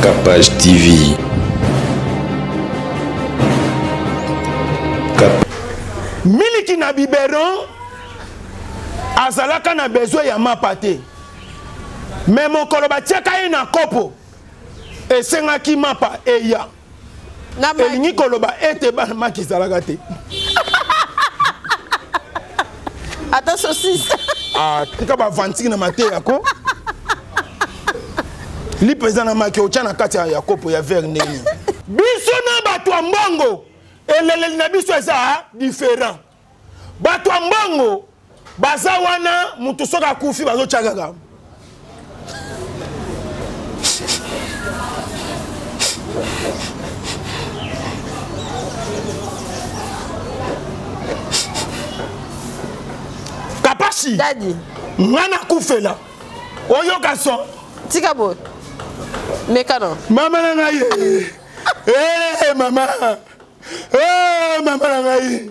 Capage TV. Cap Miliki na biberon azalaka na besoin ya mapa te. Mais mokolo batiaka ye na kopo esengaki mapa eya. Elingi koloba ete bana maki ezalaka te. Ata saucisse. Ah, tika ba vantiki na mateya ko. Lipa eza na maki otya na kati ya kopo ya verre ndenge. Biso na bato ya mbongo eleleli na biso eza différent. Bato ya mbongo baza wana moto soki akufi bazotya kaka Kapashi. Daddy. Nga nakufela. Oyoka son. Tika boye. Mekano. Mama na ngai. Eh hey, mama. Eh, mama na ngai.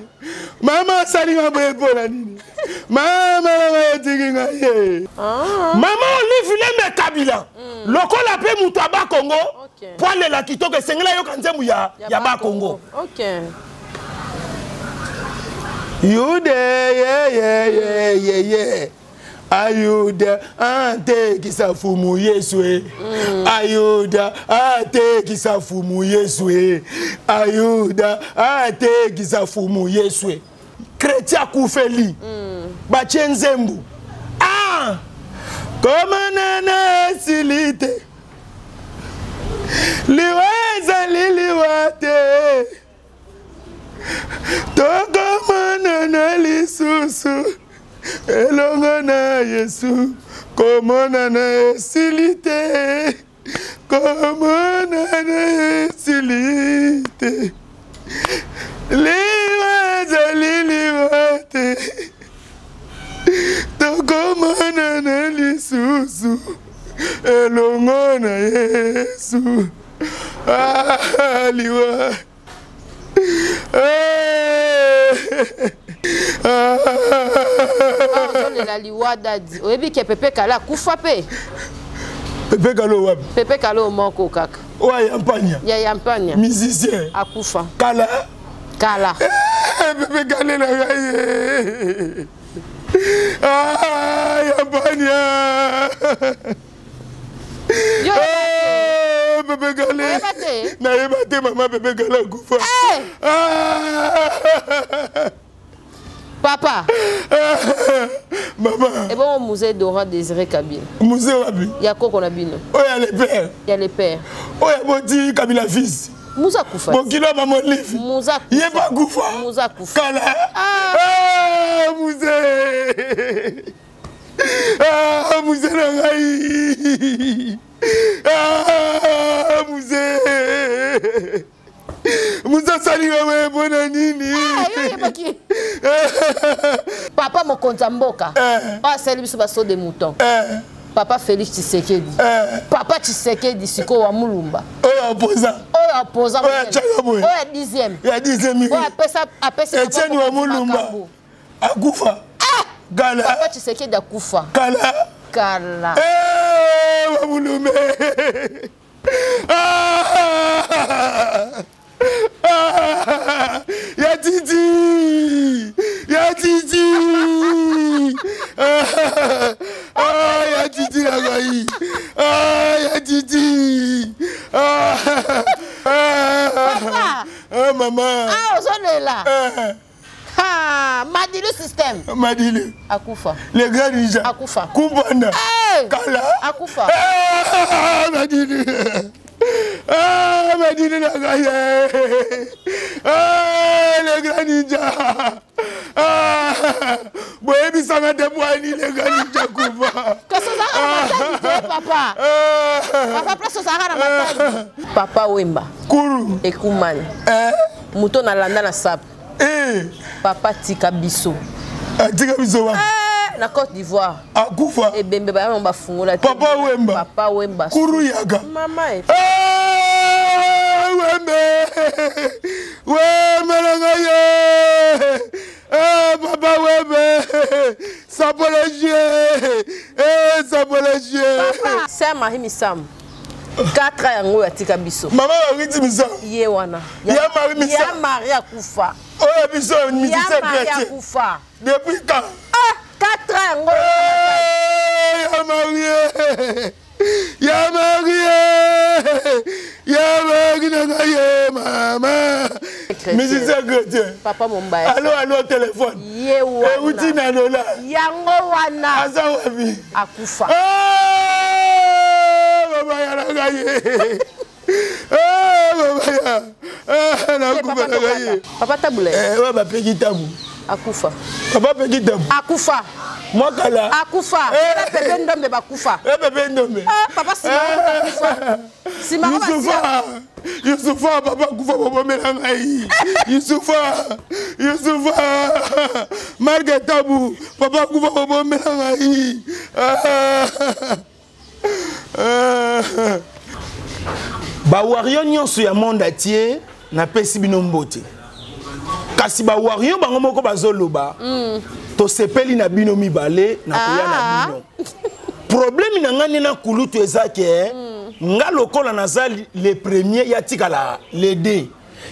Mama asali nga boye mpo na nini? Mama na ngai atiki ngai. Eh. Ah. Mama Olive Lembe Kabila. Lokola pe moto ya Bakongo. Okay. Po alela kitoko esengeli ayoka nzembo ya, ya Bakongo. Okay. Yude ye ye ye ye ye. Ayuda atekisa fumu Yesu e. Ayuda atekisa fumu Yesu e. Ayuda atekisa fumu Yesu e. Chrétien akufeli. Batie nzembo. Ah! Komonana esili te. Liwa ezali liwa te. Tokomonana lisusu elongo na Yesu. Komonana esili te. Komonana esili te. Liwa ezali liwa te. Tokomonana lisusu elongo na Yesu. Ah, liwa. Ozolela liwa dadi oyebi ke Pepe Kale akufa mpe. Pepe Kale wapi? Pepe Kale moko kaka. Oyo ya Mpanya. Ya ya Mpanya. Musicien. Akufa. Kala. Kala. Pepe Kale na ngai. Ah, ya Mpanya. Eh, Pepe Kale. Nayeba te mama Pepe Kale akufa. Eh. Ah. Papa. Mama. Ebongo musée Dora Désiré Kabila. Musée wapi? Ya koko na bino. Oyo ya le père. Ya le père. Oyo aboti Kabila fils. Musa akufa. Bokilo mama Olive. Musa akufa. Ye pa akufa. Musa akufa. Kala. Ah, ah musée. Ah, musée na ngai. Ah, musée. Musa asali nga boye mpo na nini? Papa mokonzi ya mboka Eh. oyo asali biso ba saut de mouton. Eh, Papa Félix Tshisekedi. Eh. Papa Tshisekedi sikoyo wa Mulumba. Oyo opoza. Oyo apoza. Oyo atiaka boye. Oyo ya 10e. Ya 10e. Oyo apesa apesa Etienne wa Mulumba. Akufa. Ah! Kala. Papa Tshisekedi akufa. Kala. Kala. Eh, wa Mulumba. Ah! Ah! Ya Titi! Ya Titi! Ah! Ah, ya Titi na ngai! Ah, ya Titi! Ah! Ah! Papa! Ah, mama! Ah, ozolela. Ah, Ha, Madilu système. Madilu, Akufa. le grand ninja. Akufa. Kumbanda. Hey! Kala. Akufa. Ah, Madilu. Ah, Madilu na ngai. Ah, le grand ninja. Ah, boyebisanga te bwani le grand ninja kufa. Kasi ozalaka na matadi te papa. Ah, Papa place ozalaka na matadi. Papa Wemba. Kuru. Ekumani. Eh, Moto nalanda na sap. eh, Papa tika biso. atika biso wapi? Eh, na Côte d'Ivoire. Akufa. Ebembe bayama bafungola te. Papa Wemba. Papa Wemba. Kuru yaka. Mama e. Ah, Wembe. Wembe na ngai ye. Ah, papa Wembe. Sapologie. Eh, sapologie. Papa, Sœur Marie Misamu. 4 ans yango oyo atika biso. Mama Marie Misa. Ye wana. Ya Marie Misa. Ya Marie akufa. Oyo biso musicien chrétien. Akufa. Depuis quand? Ah, 4 ans yango. Eh, ya Marie. Ya Marie. Ya Marie na ngai ye mama. Musicien chrétien. Papa Mombaya. Allo allo téléphone. Ye wana. Euti na lola. Yango wana. Aza wapi? Akufa. Eh, mama ya na ngai ye. Eh, mama ya. Eh, nakufa na ngai ye. Papa Tabule. Eh, oyo bapeki tabu. Akufa. Papa peki tabu. Akufa. Mwakala. Akufa. Eh, Pepe Ndombe bakufa. Eh, Pepe Ndombe. Ah, papa Simon akufa. Simon Yusufa. Yusufa papa kufa bobomela ngai. Yusufa. Yusufa. Marc Tabu papa kufa bobomela ngai. Ba warrior nyonso ya monde entier napesi bino mbote. Kasi ba warrior bango moko bazoloba. Tosepeli na bino mibale na koya na bino. Problème na ngai na kulutu eza ke nga lokola naza le premier ya tikala le deux.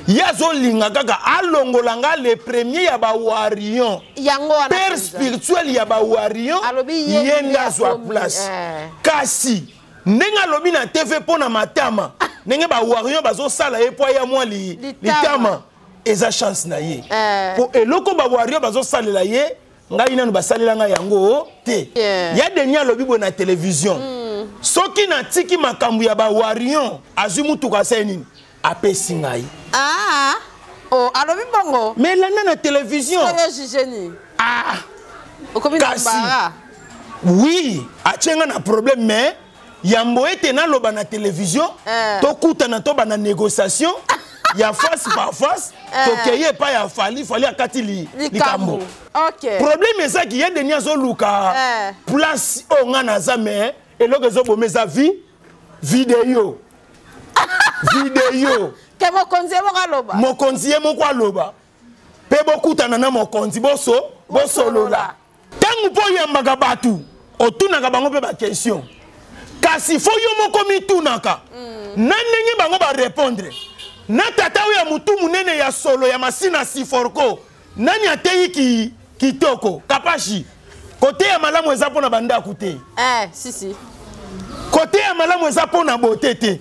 Ye azolinga kaka alongola nga le premier ya ba warrior. Yango wana père mpenza. spirituel ya ba warrior, Alobi ye ye nde nde azwa akomi, place. Kasi ndenge alobi na TV mpo na matama, ndenge ba warrior bazosala ye mpo aya mwa Litama. litama, eza chance na ye. Po eloko ba warrior bazosalela ye, ngai nanu basalela ngai yango te. Ya Denis alobi boye na télévision. Soki natiki makambo ya ba warrior, azwi mutuka asali nini? Apesi ngai. Ah, oh, alobi bongo. Mais landa na télévision. Oyo juge ni. Ah. Okomi na Kasi. mbara. Oui, atie nga na problème mais yambo ete naloba na télévision, tokutana toba na négociation ya face par face, tokeye epai ya Fally, Fally akati Likambo. likambo. Ok. Problème ezaki ye Denis azoluka place oyo nga naza mais eloko ezoboma eza vidéo. Vidéo. Ke mokonzi ye moko aloba. Mokonzi ye moko aloba. Pe bokutana na mokonzi bosolola. Tangu po yambaka batu, otunaka bango pe ba question. Kasi fo yo moko mitunaka. Na ndenge bango ba répondre. Na tata oyo ya mutu munene ya solo ya masina siforko. Nani ateyi kitoko kapashi. Kote ya malamu eza pona bandaku te. Si, si. Kote ya malamu eza pona beauté te.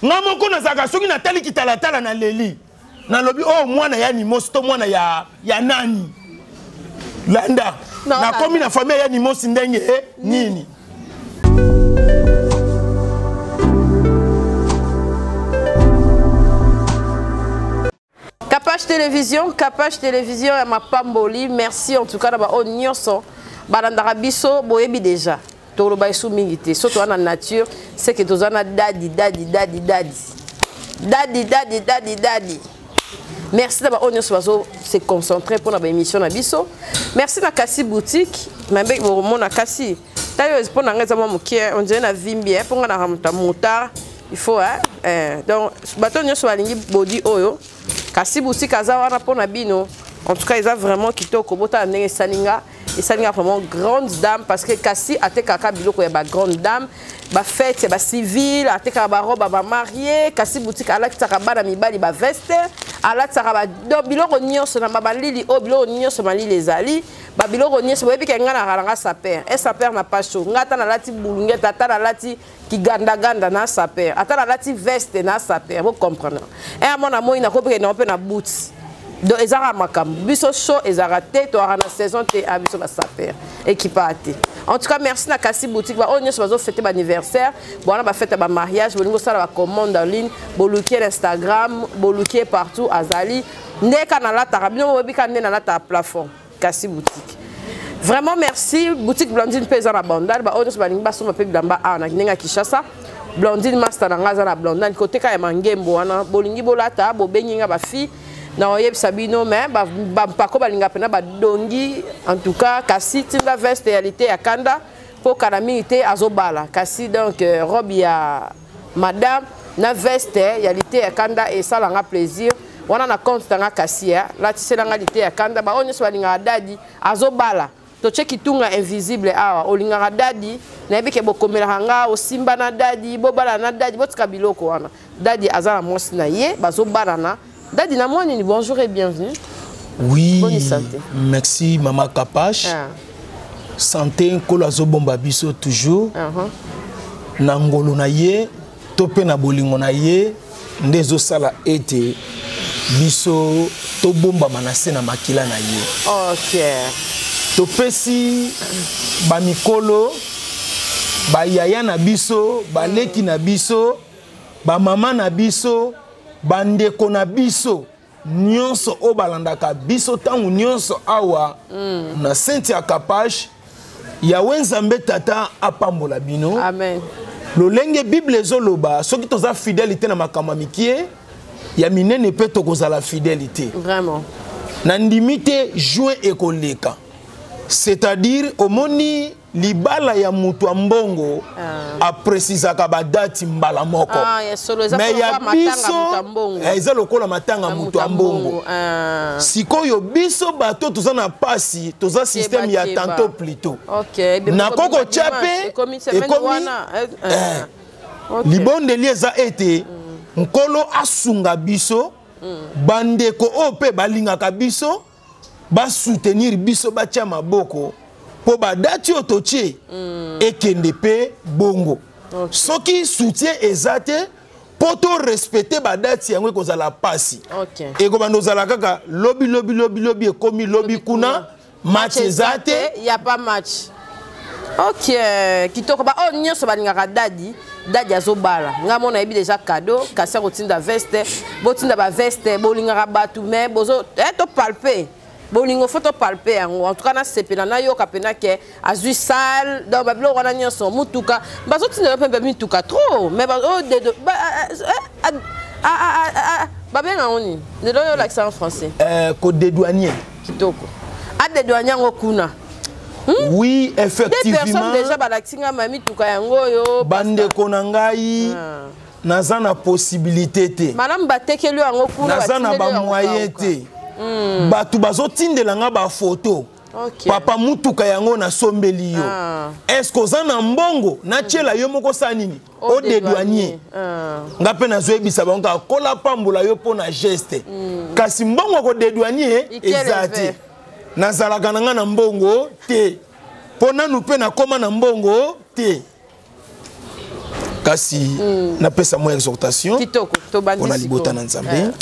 Nga moko nazalaka soki natali kitalatala na leli. Nalobi oh mwana ya Nimosi to mwana ya nani. Landa. Non, Nakomi na famille ya Nimosi ndenge nini. Kapash Télévision, Kapash Télévision ya mapamboli, merci en tout cas na ba oyo nyonso balandaka biso boyebi déjà. Toloba esu mingi te, surtout na nature, c'est que toza na dadi dadi dadi dadi. Dadi dadi dadi dadi. Merci na ba oyo nyonso bazo se concentrer pour na ba émission na biso. Merci na Kasi Boutique, mambe bomona Kasi. Tayo mpo na ngai eza mwa moke, on dirait na vimbi, hein, mpo ngai na ramuta motard. Il faut, hein, donc bato nyonso balingi body oyo. Kasi Boutique aza wana mpo na bino. En tout cas, eza vraiment kitoko. Botala ndenge esalinga, esalinga vraiment grande dame parce que Kasi atekaka biloko ya ba grande dame, ba fête ya ba civil, atekaka ba robe ya ba marié. Kasi Boutique alatisaka bana mibali ba veste, alatisaka ba donc biloko nyonso na ba malili oyo, biloko nyonso malili ezali. Ba biloko nyonso boyebi ke nga na ralanga saper. Un saper na pas chaud. Nga ata nalati bulungete, ata nalati kigandaganda na saper, ata nalati veste na saper, bo comprendre. Un mona moi na kopeke na pe na boots. Donc ezaka makambo. Biso chaud ezaka te, to na saison te a biso ba saper. Équipe te. En tout cas merci na Kasi Boutique ba oyo nyonso bazo fêter ba anniversaire, bona ba fête ba mariage, bolingo sala ba commande en ligne, bolukier na Instagram, bolukier partout azali. Ndeka na lataka bino boyebi ka nde na lataka plafond. Kasi Boutique. Vraiment merci boutique Blandine pesa na bandal ba oyo nyonso balingi basomba pe bilamba awa na ndenge ya Kinshasa. Blandine master na nga aza na Blandine côté ka ya mangembo wana bolingi bolata bobengi nga ba fille na oyebisa bino mais ba mpako balinga pena ba dongi en tout cas kasi tinda veste réalité ya kanda po kana mingi te azobala kasi donc robe ya madame na veste ya lité ya kanda et ça nga plaisir wana na compte tanga kasi ya latisela nga lité ya kanda ba oyo nyonso balingaka dadi azobala. Totie kitunga invisible awa. Olingaka dadi, nayebi ke bokomelaka nga, osimba na dadi, bobala na dadi, botika biloko wana. Dadi aza na mwasi na ye, bazobalana. Dadi na mwa nini? Bonjour et bienvenue. Oui. Bonne santé. Merci Mama Kapash. Ah. Santé nkolo azobomba biso toujours. Na ngolo na ye to mpe na bolingo na ye nde ezosala ete biso tobombama na se na makila na ye. Okay. Topesi bamikolo, bayaya na biso, baleki na biso, bamama na biso, bandeko na biso nyonso oyo balandaka biso ntango nyonso awa na Cynthia Kapash. Yawe Nzambe Tata apambola bino. Amen. Lolenge Bible ezoloba, soki toza fidèle te na makambo ya mikie, ya minene mpe tokozala fidèle te. Vraiment. Na ndimi te juin ekoleka. C'est-à-dire omoni libala ya mutu ya mbongo aprécisaka ba date mbala moko. Ah, ya solo, eza Mais ya lokola matanga biso, mutu ya mbongo. eza lokola matanga Ya mutu mutu ya ya mbongo. mbongo. Ah. Sikoyo biso bato toza na pasi, toza système ya keba. tantôt plutôt. Ok, eh Na bien, koko ekomi tia dimanche, pe, ekomi semaine ekomi, wana, eh, eh. Ok. Libondeli eza ete nkolo asunga biso, bandeko oyo pe balingaka biso, basoutenir biso, batia maboko po badati oyo totie ekende pe bongo. Soki soutien eza te po to respecter badati yango ekozala pasi. Ekobanda ozala kaka lobi, lobi, lobi, lobi, ekomi lobi kuna, match eza te. Y a pas match. Ok, kitoko ba oyo nyonso balingaka dadi, dadi azobala. Nga mona yebi déjà cadeau, kasi akotinda veste, botinda ba veste, bolingaka batu mais bozo, to palper. Bolingo faut to palper yango. En tout cas na sepela na yoka pena ke azui salle donc ba biloko wana nyonso mutuka. Bazotinda pe mituka trop, mais ba oh de, de, ba, ah, ah, ah, ah, ah, ah, ba benga oni. Lelo yo lakisa en français. Ko dédouaner. Kitoko. A dédouaner yango kuna. Oui, Des effectivement. personnes déjà balakisi nga mami tuka yango yo, Bandeko na ngai, naza na possibilité te. Madame batekeli yango kuna, Naza na batindeli ba yango moyen kauka. te. Bato bazotindela nga ba photo. Ok. Papa mutuka yango nasombeli yo. Ah. Est-ce que oza na mbongo natiela yo moko sa nini? O O dédouaner. dédouaner. Ah. Nga pe nazoyebisa bango kaka kola pambola yo mpo na geste. Kasi mbongo ko dédouaner Ikele eza ve. te. Nazalaka na nga na mbongo te. Mpo nanu mpe nakóma na mbongo te. Kasi napesa mwa exhortation Kitoko, tobandi mpona libota sikoyo. na Nzambe.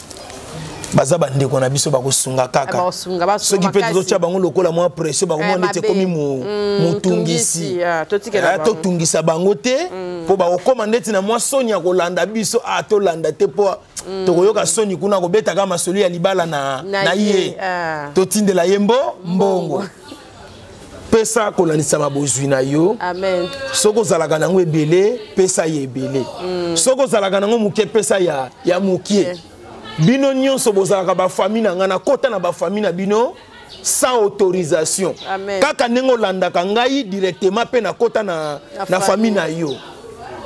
Baza bandeko na biso bakosunga kaka. Ah, bakosunga, basunga Soki mpe makasi. tozotia bango lokola mwa pression, bakomona neti Mabe. ekomi motungisi. Motungisi, ah, totikela bango. Totungisa bango te, mpo bakokóma ndeti na mwa soni ya kolanda biso. Ah, tolanda te mpo tokoyoka soni kuna kobetaka masolo ya libala Na na ye, ye. ah. Totindela ye mbongo. Pesa kolandisama bozwi na yo. Amen. Soki ozalaka nango ebele, pesa ye ebele. Soki ozalaka nango moke, pesa ya moke. Bino nyonso bozalaka ba famille na nga, nakota na ba famille na bino sans autorisation. Amen. Kaka ndenge olandaka ngai directement pe nakota Na na famille na yo.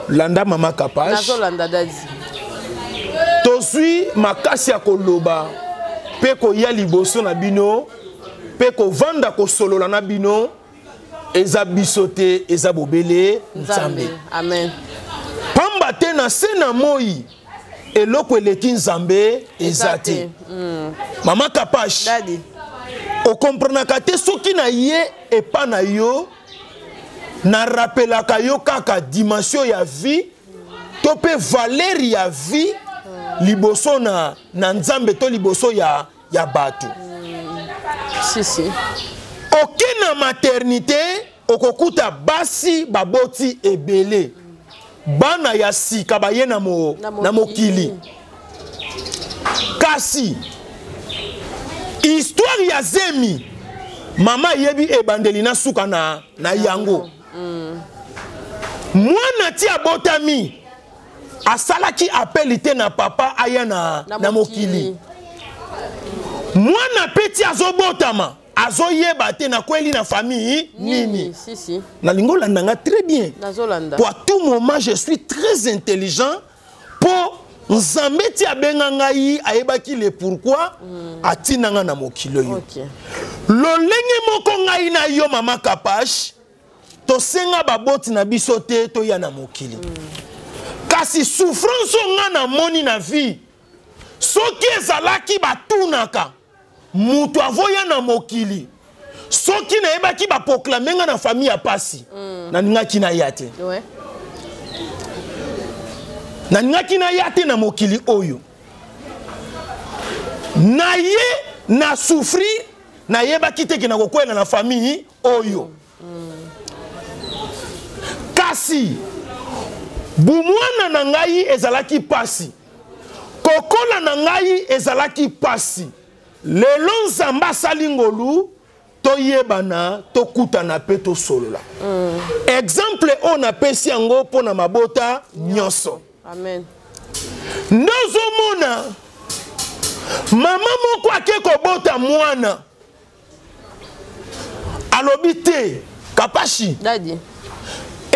Landa mama Kapash. Nazolanda dadi. Tozwi makasi ya koloba pe koya liboso na bino pe kovanda kosolola na bino, eza biso te, eza bobele Nzambe. Nzambe. Amen. Pamba te na se na moi eloko eleki Nzambe eza te. Eza te. Mama Kapash, Daddy. okomprenaka te soki na ye epa na yo, na rappelaka yo kaka dimension ya vie to pe valeur ya vie liboso na Nzambe to liboso ya bato. Si, si. Oke na maternité, okokuta basi baboti ebele. Bana ya sika baye na Na na mokili. mokili. Kasi histoire ya zemi, mama yebi ebandeli na suka na yango. Mwana ti abotami asalaki appel te na papa aya Na na mokili. mokili. Mwana pe ti azobotama azoyeba te nakweli na famille nini. Nini? Si, si. Nalingi olanda nga très bien. Nazolanda. Po à tout moment je suis très intelligent po Nzambe ti abenga ngai ayebaki le pourquoi atinda nga na mokili oyo. Ok. Lolenge moko ngai na yo mama Kapash tosenga baboti na biso te toya na mokili. Kasi souffrance oyo ngai namoni na vie, soki ezalaki batunaka moto avoya na mokili, soki nayebaki baproklame ngai na famille ya pasi, nalingaki naya te. Nalingaki naya te na mokili oyo. Na ye na souffrir, nayebaki te ke nakokwela na famille oyo. Kasi bumwana na ngai ezalaki pasi, kokola na ngai ezalaki pasi. Lelo Nzambe asali ngolu, toyebana, tokutana pe tosolola. Exemple oyo napesi yango mpo na mabota nyonso. Amen. Ndozomona mama moko ake kobota mwana, alobi te Kapashi. Daddy.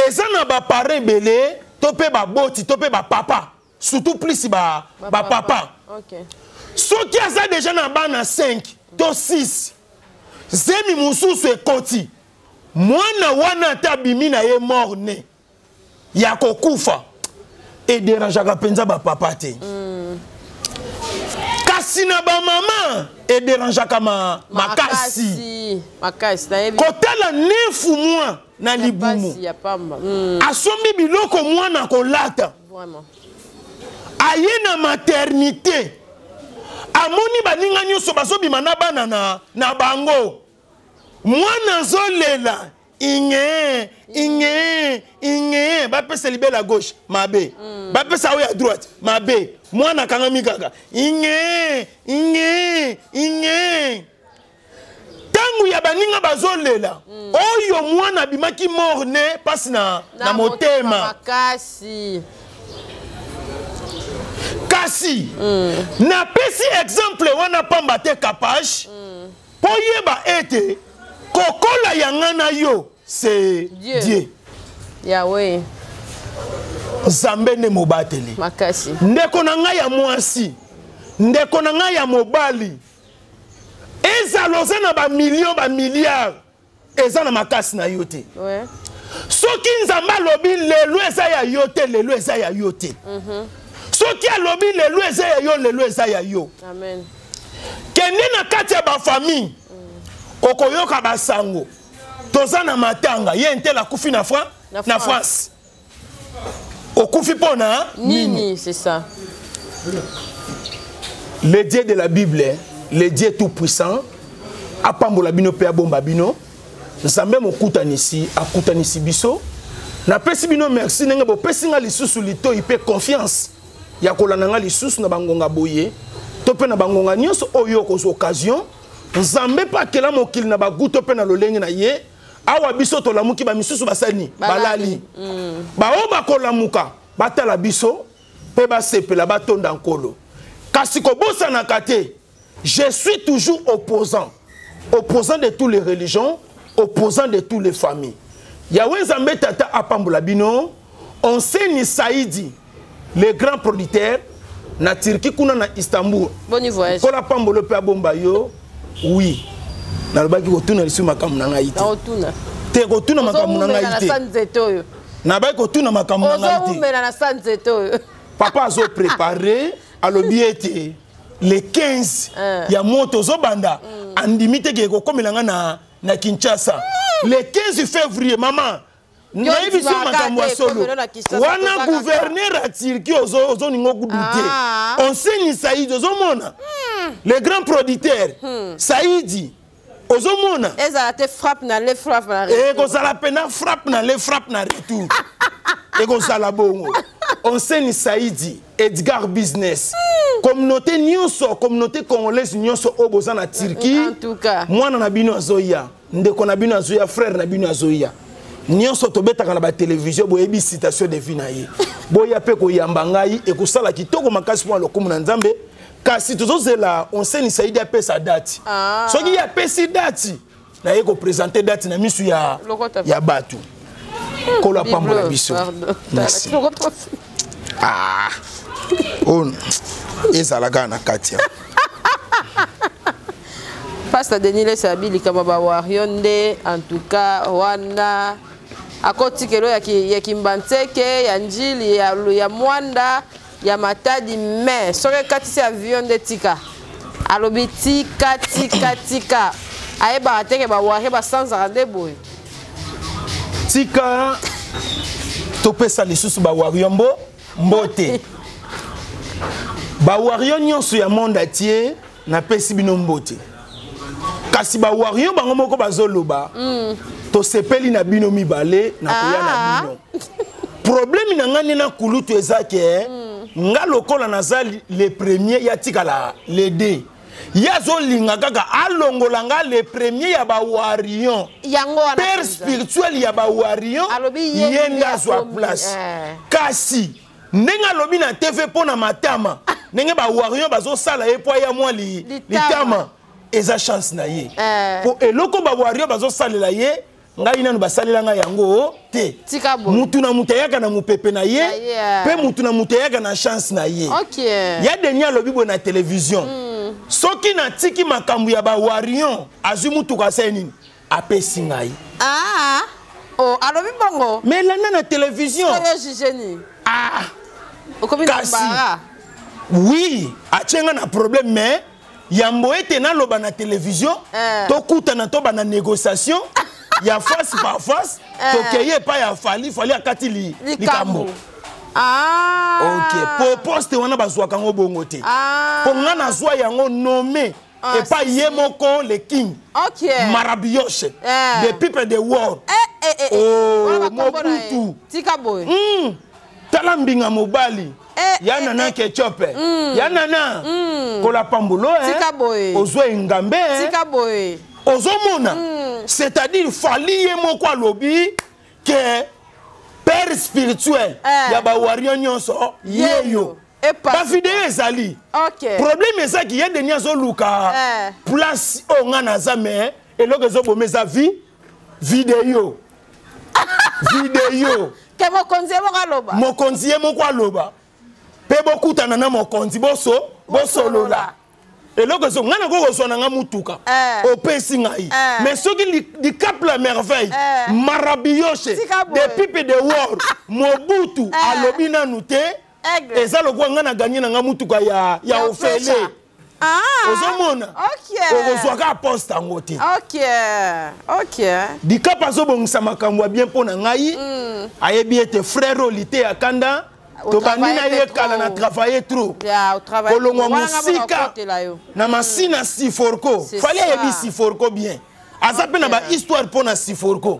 Eza na ba parents ebele to pe ba boti to pe ba papa, surtout plus ba papa. Soki aza déjà na bana 5 to 6, zemi mosusu ekoti, mwana wana ata abimi na ye mort né ya kokufa, ederangeaka mpenza ba papa te. Kasi na ba mama ederangeaka makasi. Makasi, nayebi. Kotala 9 mois na Ya libumu. pasi, ya pamba. Asombi biloko mwana kolata. Vraiment. Aye na maternité. Amoni baninga nyonso bazobima na bana na bango. Mwana azolela. Inge, inge, inge. Bapesa libela à gauche, mabe. Bapesa oyo à droite, mabe. Mwana akangami kaka. Inge, inge, inge. Tangu ya baninga bazolela, oyo mwana abimaki mort né, passe na motema. Makasi. Kasi, napesi exemple wana pamba te Kapash, po yeba ete kokola ya nga na yo, c'est Dieu. Dieu. Yahweh. Nzambe nde mobateli. Makasi. Ndeko na ngai ya mwasi, ndeko na ngai ya mobali, ezala oza na ba millions, ba milliards, eza na makasi na yo te. Soki Nzambe alobi lelo eza ya yo te, lelo eza ya yo te. Soki alobi lelo eza ya yo, lelo eza ya yo. Amen. Kende na kati ya ba famille, okoyoka basango. Toza na matanga, ye ntel akufi na Na na France. France. Okufi pona nini? Nini, c'est ça. Le Dieu de la Bible, le Dieu tout-puissant, apambola bino pe abomba bino. Nzambe mokutanisi, akutanisi biso. Napesi bino merci ndenge bopesi nga lisusu litoi pe confiance ya kolanda nga lisusu na bangonga boye to pe na bangonga nyonso oyo okozwa occasion. Nzambe pe akela mokili na bagu to pe na lolenge na ye. Awa biso tolamuki, ba misusu basali nini? Balali. Balali. Ba oyo bakolamuka, batala biso pe basepela, batonda nkolo. Kasi kobosanaka te, je suis toujours opposant. Opposant de toutes les religions, opposant de toutes les familles. Yahweh Nzambe Tata apambola bino, Onseni Saidi, le grand producteur, na Turquie kuna na Istanbul. Bonne voyage. Kola pambolo pe abomba yo. Oui. Nalobaki kotuna lisusu makambo na ngai te. Nakotuna. Te kotuna makambo na ngai te. Ozowumela na sa nzete oyo. Nabaki kotuna makambo na ngai te. Ozowumela na sa nzete oyo. Papa azo préparer, alobi ete le 15 ya moto ozobanda, andimi te ke ekokomela nga na Kinshasa. Le 15 février, maman, Yo nayebi so ndimaka makambo ya te, solo. ekomelo na Kinshasa, Wana tozaka kaka. gouverneur ya Turquie ozoninga okudute. Onseni Saïdi, ozomona. Le grand producteur, Saïdi, ozomona. Ezala te frappe na le frappe na retour. Ekozala pena frappe na le frappe na retour. Ekozala bongo. Onseni Saïdi, Edgar Business. Communauté nyonso, communauté congolaise nyonso oyo boza na Turquie. En tout cas. Mwana na bino azoya, ndeko na bino azoya, frère na bino azoya. Nyonso tobetaka na ba télévision, boyebi citation de vie na ye. Boya pe koyamba ngai ekosala kitoko makasi mpo na lokumu na Nzambe. Kasi tozozela Onseni Saïdi apesa date. Soki ye apesi date, na ye koprésenter date na misu Lokota. ya bato. Nkolo apambola Bible, biso. pardon. Merci. Lokota. Oh, ezalaka na kati ya. Pasteur Denis Lessie abi likambo ba warrior nde en tout cas wana akotikelo ya, ki, ya kimbanseke ya njili ya, ya mwanda ya matadi mais soki ekatisi avion nde tika alobi tika tika tika ayebaka teke baware basanzaka nde boye. Tika topesa lisusu bawario mbo mbote bawario nyonso ya monde entier, napesi bino mbote. Kasi bawario bango moko bazoloba tosepeli na bino mibale na koya na bino. Problème na ngai nde na kulutu eza ke nga lokola naza le premier, ya tikala le deux. Ye azolinga kaka alongola nga le premier ya bawarion, yango wana père mpenza. Spirituel ya bawarion. Alobi ye ye nde nde azwa akomi, place. eh. Kasi ndenge alobi na TV mpo na matama, ndenge bawarion bazosala ye mpo aya mwa Litama. litama eza chance na ye. Eh. Mpo eloko bawario bazosalela ye, ngai nanu basalela ngai yango te. Tika boye. Mutu na mutu ayaka na mopepe na ye, Na ye, eh. mpe mutu na mutu ayaka na chance na ye. Ok. Ya Denis alobi boye na télévision, soki natiki makambo ya bawarion, azwi mutuka, asali nini, apesi ngai. Ah, oh, alobi bongo. Mais elanda na télévision. Oyo juge nini? Ah. Okomi na Kasi. mbara. Oui, atie nga na problème, mais yambo ete naloba na télévision, Eh. tokutana, toba na négociation ya face par face. Eh. Tokeye epai ya Fally, Fally akati likambo. Likambo. Ah. Ok, po poste wana bazwaka yango bongo te. Ah. Mpo nga nazwa yango nommé Ah, epai si, ye si. moko le king Ok. Marabioshe, Eh. the people, the world. Eh, eh, eh, eh. Oh, Wana bakombo na ye. Mobutu. Tika boye. Tala mbinga mobali Eh, ya eh, nana eh. Ketchup ya nana kola pambolo, eh. Tika boye. Ozwa engambe, eh. Tika boye. Ozomona, c'est-à-dire Fally ye moko alobi ke père spirituel Eh. ya bawario nyonso yeyo. Epa. Bavideo ezali. Ok. Problème ezaki ye Denis azoluka Eh. place oyo nga naza, mais eloko ezoboma eza vi video video. Ke mokonzi ye moko aloba. Mokonzi ye moko aloba mpe bokutana na mokonzi, boso bosolola eloko ezo ngai nakoki kozwa na nga mutuka, Eh. opesi ngai, Eh. mais soki Dicap la Merveille, Eh. Marabioshe, Tika boye. the people, the world, Mobutu Eh. alobi nanu te, Aigle. eza lokola ngai na ganye na nga mutuka ya ofele. Ofesha. Ah. Ozomona, Ok. okozwaka poste yango te. Ok. Ok. Dicap azobongisa makambo ya bien mpo na ngai. Ayebi ete frère oyo lite ya kanda, tobandi na ye kala na travaille trop. Ya, otravaille. Kolongwa Wana nga mona mosika okotela yo. na masina Siforco. C'est Fally ça. ayebi Siforco bien, aza mpe na bahistoire mpo na Siforco.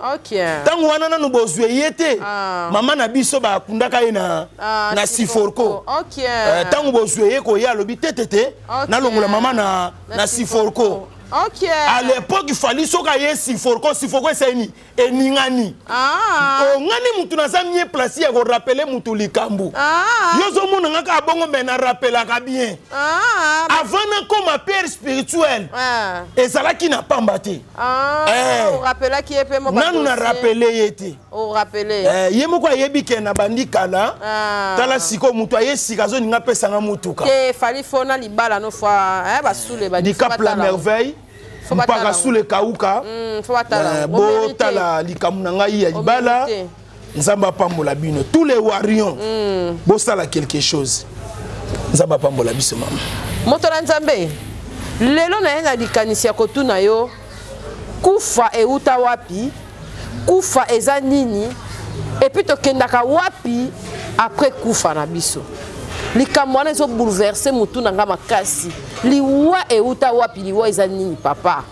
Ntango wana nanu bozwe ye te, Ah. mama na biso bakundaka ye na, Ah, na Siforco. Ok. Ntango bozwe ye koya, alobi te te te, nalongola mama na Siforco. Ok. À l'époque, Fally soki aye Siforco, Siforco esali eningani. Ah. Ongani mutu naza mieux placé ya korappeler mutu likambo. Ah. Yo ozomona nga kaka bongo, me narapelaka bien. Ah. Avant nakoma père spirituel, Ah. ezalaki na pamba te. Ah. Eh. Orappelaki ye mpe mo Nanu badossier. narappeler ye te. Orappelé. Eh, ye moko ayebi ke na bandi kala. Ah. Tala sikoyo moto aye sika, azoninga apesanga mutuka. Te, Fally fo na libala no fois eh basule ba Dicap la Merveille, Faut batala mpaka yango. sule kauka. Faut batala. Eh, botala likambo na ngai ya libala. Omérité. Nzambe apambola bino tous les warions, bosala quelque chose. Nzambe apambola biso, mama. Moto na Nzambe, lelo na ye na likanisi ya kotuna yo: kufa euta wapi? Kufa eza nini? Et puis tokendaka wapi après kufa na biso? Likambo wana ezobouleverser motu na nga makasi. Liwa euta wapi? Liwa eza nini? Papa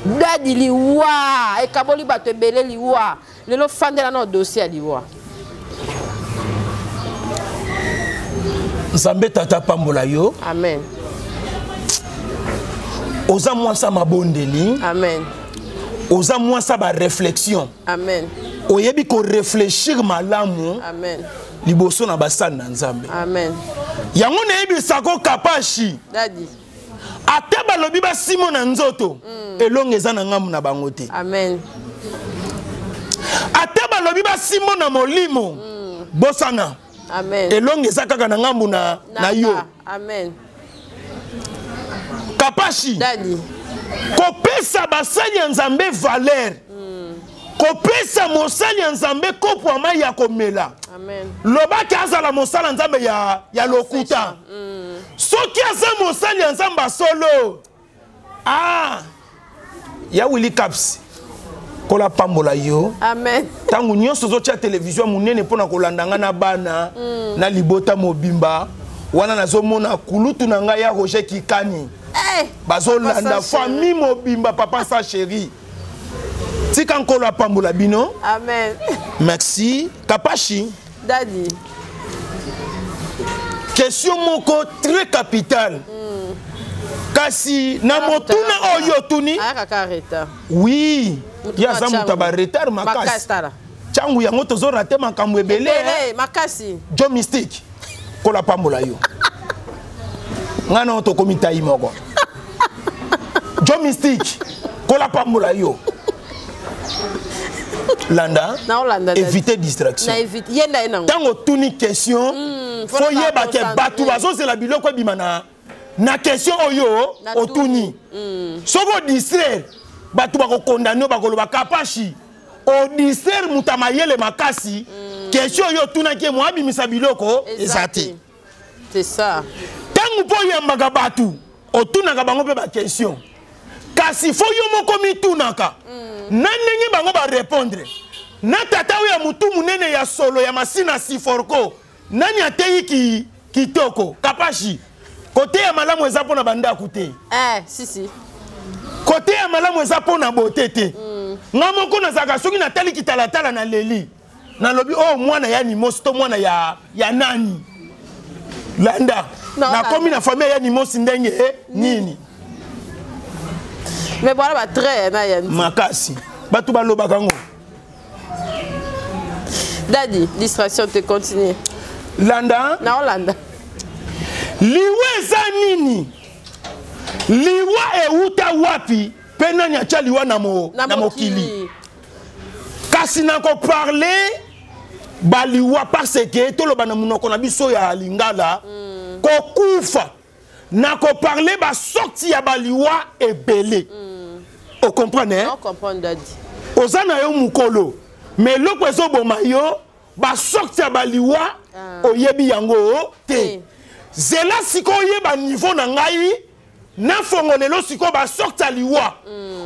Dadi, liwa ekaboli bato ebele. Liwa lelo, fandela na dossier ya liwa. Nzambe Tata apambola yo. Amen. Oza mwasi ya mabondeli. Amen. Oza mwasi ya baréflexion. Amen. Oyebi korefléchir malamu Amen. liboso na basali na Nzambe. Amen. Yango nayebisako Kapashi, Dadi. ata balobi basimo na nzoto, elongo eza na ngambu na bango te. Amen. Ata balobi basimo na molimo, bosana. Amen. Elongo eza kaka na ngambu na yo. Amen. Kapashi, Dadi. Kopesa basali ya Nzambe valeur. Kopesa mosali ya Nzambe kopo ya mai ya komela. Lobaki azala mosali ya Nzambe ya lokuta. Soki aza mosali ya Nzambe ya solo, ah, ya Willy Caps, kola pambola yo. Amen. Tango nyonso ozotia télévision monene mpona kolanda nga na bana, na libota mobimba, wana nazomona kulutu na ngai ya Roger Kikani. Hey, bazolanda famille mobimba, papa sa chérie. Tika nkolo apambola bino. Amen. Merci. Kapashi. Daddy. Question moko très capitale. Kasi na motuna oyo tuni. Ayaka retard. Oui. Ya za muta ba retard makasi. Changu yango tozo rater makambo ebele. Ebele makasi. Joe Mystique. Kola pambola yo. Ngana tokomi tayi moko. Joe Mystique. Kola pambola yo. Landa, éviter distraction. Tango tuni question, faut yeba ke batu bazozela biloko ebima na question oyo otuni. Soko distraire, batu bako condamner bakoloba Kapashi. O distraire muta mayele makasi, question oyo otunaki mo abimisa biloko ezate. C'est ça. Tango po yambaka batu, otunaka bango pe ba question. Kasi fo yo moko mitunaka. Na ndenge bango ba répondre. Na tata oyo ya mutu munene ya solo ya masina siforko, nani ateyi ki kitoko Kapashi. Kote ya malamu eza pona bandaku te. Si si. Kote ya malamu eza pona beauté te. Nga moko nazalaka soki natali kitalatala na leli. Nalobi oh mwana ya Nimosi to mwana ya nani. Landa. Nakomi na famille ya Nimosi ndenge nini. Mais voilà ba trait na ya makasi. Batu balobaka ngo. Daddy, distraction te continue. Landa. Na Hollanda. Liwa eza nini? Liwa euta wapi? Pe nani atia liwa na Na na mokili? mokili. Kasi na ko parler ba liwa parce que toloba na munoko na biso ya lingala, kokufa. Na ko parler ba sorti ya ba liwa ebele. O comprendre, hein? On comprend, Daddy. Oza na yo mukolo, mais eloko ezoboma yo, ba sorti ya ba liwa, oyebi yango te. Zela sikoyo oyeba niveau na ngai, na fongolelo sikoyo ba sorti ya liwa.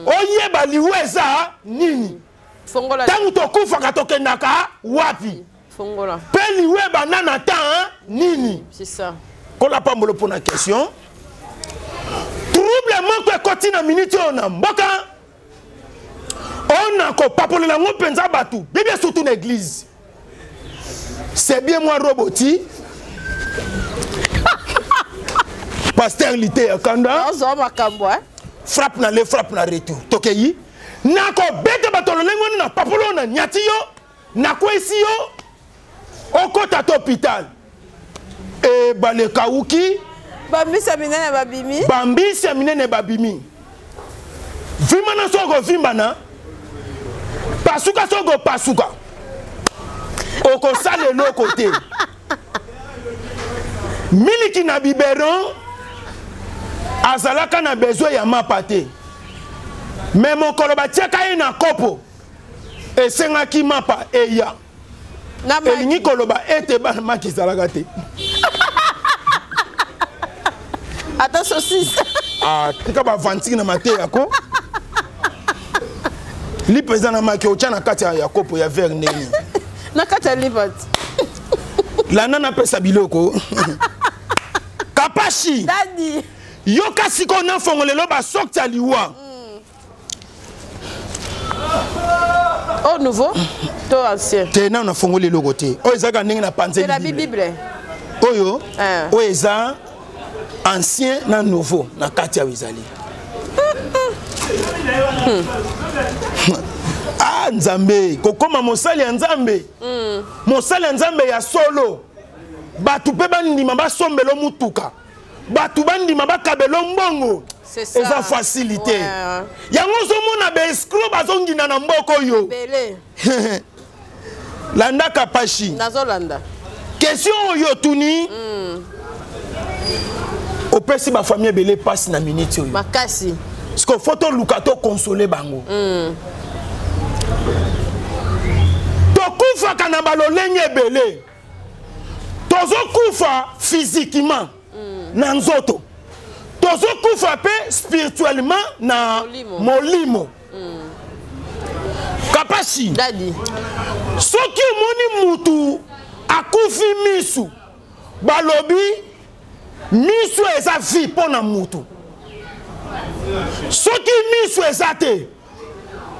Oyeba liwa eza nini? Fongola. Tango tokufaka tokendaka wapi? Fongola. Pe liwa ebanda na temps nini? C'est ça. Kola pambolo pour la question. Trouble moko ekoti na minute oyo na mboka. On a ko papolela ngo penza batu, bibia surtout na église. C'est bien moi roboti. Pasteur Lité ya Kanda. Non, zo makambo, hein. Frappe na le frappe na retour. Tokeyi. Na ko bete bato lolengo na papolo na nyati yo. Na kwesi yo. Okota to hôpital. E baleka uki. Bambisa minene babimi. Bambisa minene babimi. Vimba na soko vimba na. Pasuka soko pasuka. Okosala eloko te. Miliki na biberon azalaka na besoin ya mapa te. Mais mokolo batiaka ye na kopo esengaki mapa eya. Na maki. Elingi koloba ete bana maki ezalaka te. Ata saucisse. Ah, tika ba vantiki na mateya ko. Lipa eza na maki otya na kati ya kopo ya verre ndenge. Na kati ya lipa. Landa napesa biloko. Kapashi. Daddy. Yoka sikoyo na fongolelo ba sorti ya liwa. Oh, nouveau to ancien? Te na fongoli eloko te. Oyo ezalaka ndenge na panzeli C'est la Bible. Bible. Oyo, oyo eza ancien na nouveau na kati ya ezali. Ah Nzambe, kokoma mosali ya Nzambe. Mosali ya Nzambe ya solo. Batu pe bandima basombelo mutuka. Batu bandima bakabelo mbongo. C'est ça. Eza facilité. Ouais. Yango ozomona ba escroc bazongina na mboka oyo. Belé. Landa Kapashi. Nazolanda. Question oyo tuni. Opesi ba famille belé passe na minute oyo. Makasi. Parce que faut toluka tokonsole bango. Tokufaka na balolenge ebele. Tozokufa physiquement na nzoto, tozokufa mpe spirituellement na Molimo. Molimo. Kapasi. Daddy. Soki omoni mutu akufi misu, balobi misu eza vie mpo na mutu. Soki misu eza te,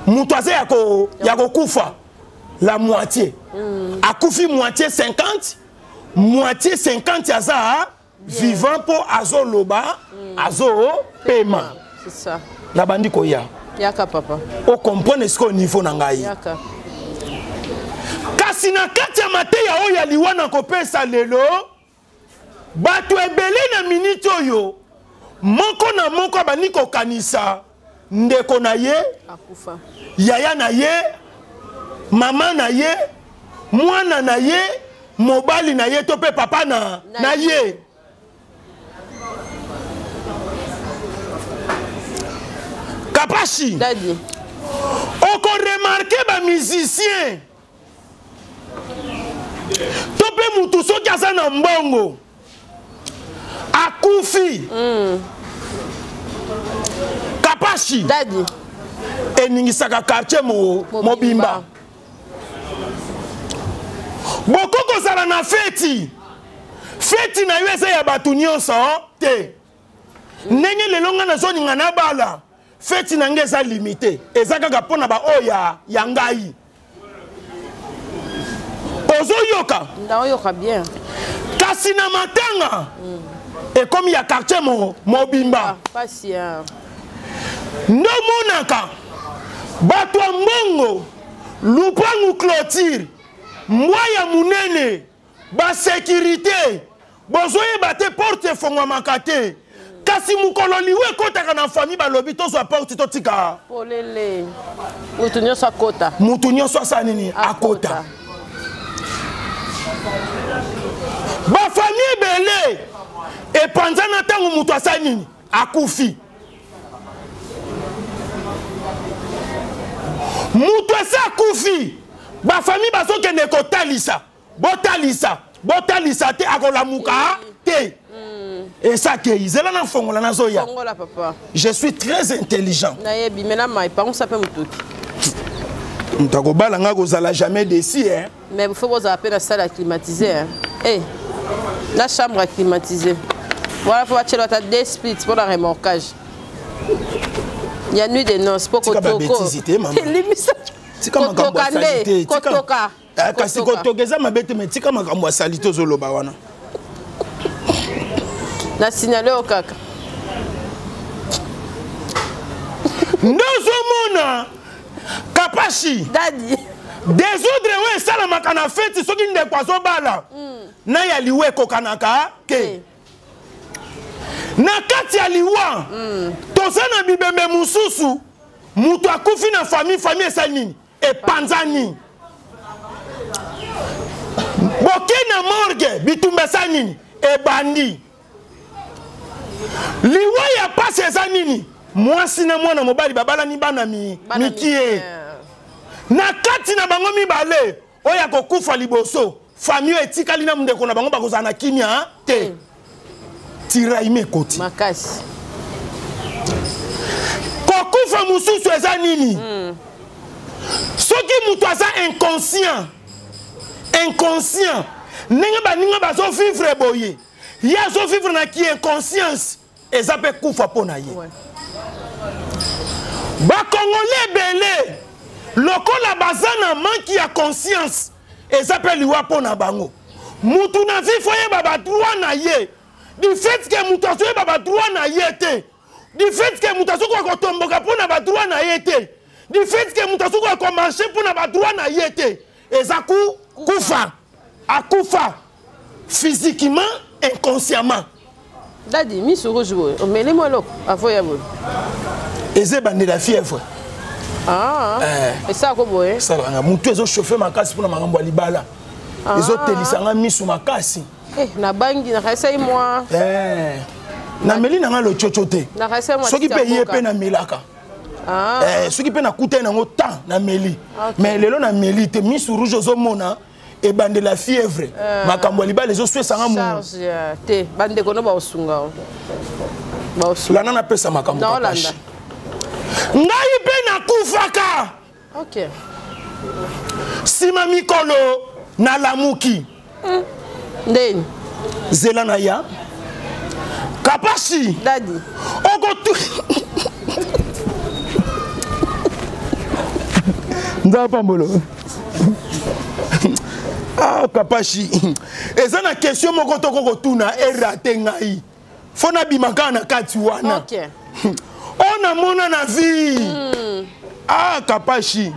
mutu aza ya kokufa la moitié. Akufi moitié 50, moitié 50 aza vivant mpo azoloba, azopema. C'est ça. Nabandi koya. Yaka papa. Ocomprendre esika au niveau na ngai. Yaka. Kasi na kati ya mateya oyo ya liwa na kopesa lelo, bato ebele na miniti oyo moko na moko abandi kokanisa ndeko na ye, akufa, yaya na ye, mama na ye, mwana na ye, mobali na ye to mpe papa na ye. Kapashi. Daddy. Okoremarke ba musicien to mpe mutu soki aza na mbongo akufi. Kapashi. Daddy. Eningisaka quartier mobimba. Boko kozala na feti, feti na yo eza ya bato nyonso te. Ndenge lelo nga nazoninga na bala, feti na ngai eza limité, eza kaka mpo na baoyo ya ngai. Ozoyoka? Ndaoyoka bien. Kasi na matanga, ekomi ya quartier mobimba. Ah, pasi ya. Ndomonaka bato ya mbongo, lupangu clôture, mbwa ya munene, ba sécurité, bozoyeba te porte efongwamaka te. Kasi mokolo liwa ekotaka na famille, balobi tozwa porte totika polele, mutu nyonso akota. Mutu nyonso asala nini? Akota. Bafamille ebele epanzana ntango mutu asali nini? Akufi. Mutu esi akufi, bafamille bazokende kotalisa, botalisa, botalisa te, akolamuka te. Esakei zela na fongola, nazoya. Fongola papa. Je suis très intelligent. Nayebi me na mai pangusa mpe motoki. Moto akobala nga kozala jamais déçu, hein? Mais faut bozala mpe na salle ya climatisé, hein? Eh, na chambre ya climatisé voilà, faut batiela ata deux splits mpona remorquage ya nuit de noce mpo Tika ba bêtise te, mama. Elimisa. Tika makambo ya Kotoka nde salite, kotoka. Eh, kasi kotoka eza mabe te, mais tika makambo ya salite ozoloba wana. Na signale oyo kaka. Nde ozomona Kapashi. Daddy. Désordre oyo esalamaka na feti soki ndeko azobala na ya liwa ekokanaka te. Na kati ya liwa, toza na bibembe mosusu, moto akufi na famille, famille esali nini? Epanzani. Boke na morgue, bitumba esali nini? Ebandi. Liwa ya pasi eza nini? Mwasi na mwana mobali babalani bana Bana mikie. mikie. Na kati na bango mibale oyo akokufa liboso, famille oyo etikali na ndeko na bango bakozala na kimia te. Tiraime ekoti makasi. Kokufa mosusu eza nini? Soki moto aza inconscient, inconscient ndenge baninga bazovivre boye, ye azovivre na ki inconscience, eza mpe kufa mpo na ye. Bakongole ebele lokola baza na manque ya conscience, eza mpe liwa mpo na bango. Mutu na vie faut yeba ba droit na ye. Du fait que mutu azoyeba ba droit na ye te, du fait que mutu azokoka kotomboka mpo na ba droit na ye te, du fait que mutu azokoka komarche mpo na ba droit na ye te, eza kufa. Akufa physiquement, inconsciemment. Daddy, miso rouge boye, omeli mwa eloko avoya boye? Eza ebandela fièvre. Ah, esalako boye? Esalaka motu ezochauffe makasi mpona makambo ya libala. Ezotelisa nga miso makasi. Eh, nabangi, nakayesai mwa. Eh. Nameli na nga lococo te. Soki mpe ye mpe namelaka. Ah. Eh, soki mpe nakutani nango temps nameli. Mais lelo nameli te, misu rouge ozomona ebandela fièvre. Euh. Makambo ya libala ezoswesanga mu te, bandeko no baosunga. Landa napesa makambo kapashi. Ngai mpe nakufaka. Okay. Sima mikolo nalamuki. Ndeni. Zela na ya. Kapashi. Daddy. Okotu. Nzambe pambolo. Ah, Kapashi. Eza na question moko toko kotuna erate ngai. Fo nabima kaka na kati wana. Okay. Oyo namona na vie. Ah, Kapashi.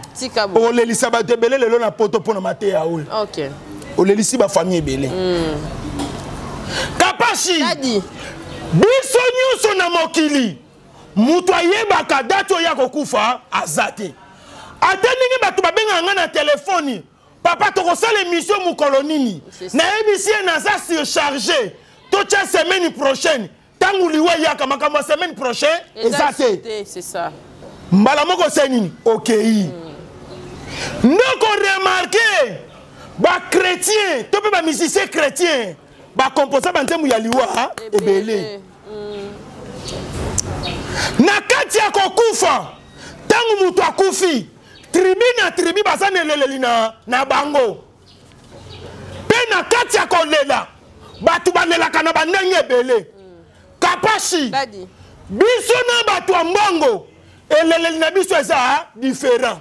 Olelisa bato ebele lelo na poto mpo na mateya oyo. Okay. Olelisi bafamille ebele. Kapashi. Daddy. Biso nyonso na mokili moto ayebaka date oyo ya kokufa aza te. Ata ndenge bato babengaka nga na telefoni, papa tokosala émission mokolo nini, nayebisi ye naza surchargé, totya semaine prochaine. Ntango liwa eyaka, makambo ya semaine prochaine eza te. Mbala moko se nini okei. Ndoko remarke bachrétien to mpe bamusicien chrétien bakomposa banzembo ya liwa ebele. Na kati ya kokufa, ntango moto akufi, tribu na tribu baza na eleleli na bango. Mpe na kati ya kolela, bato balelaka na bandenge ebele. Kapashi, biso na bato ya mbongo, eleleli na biso eza différent.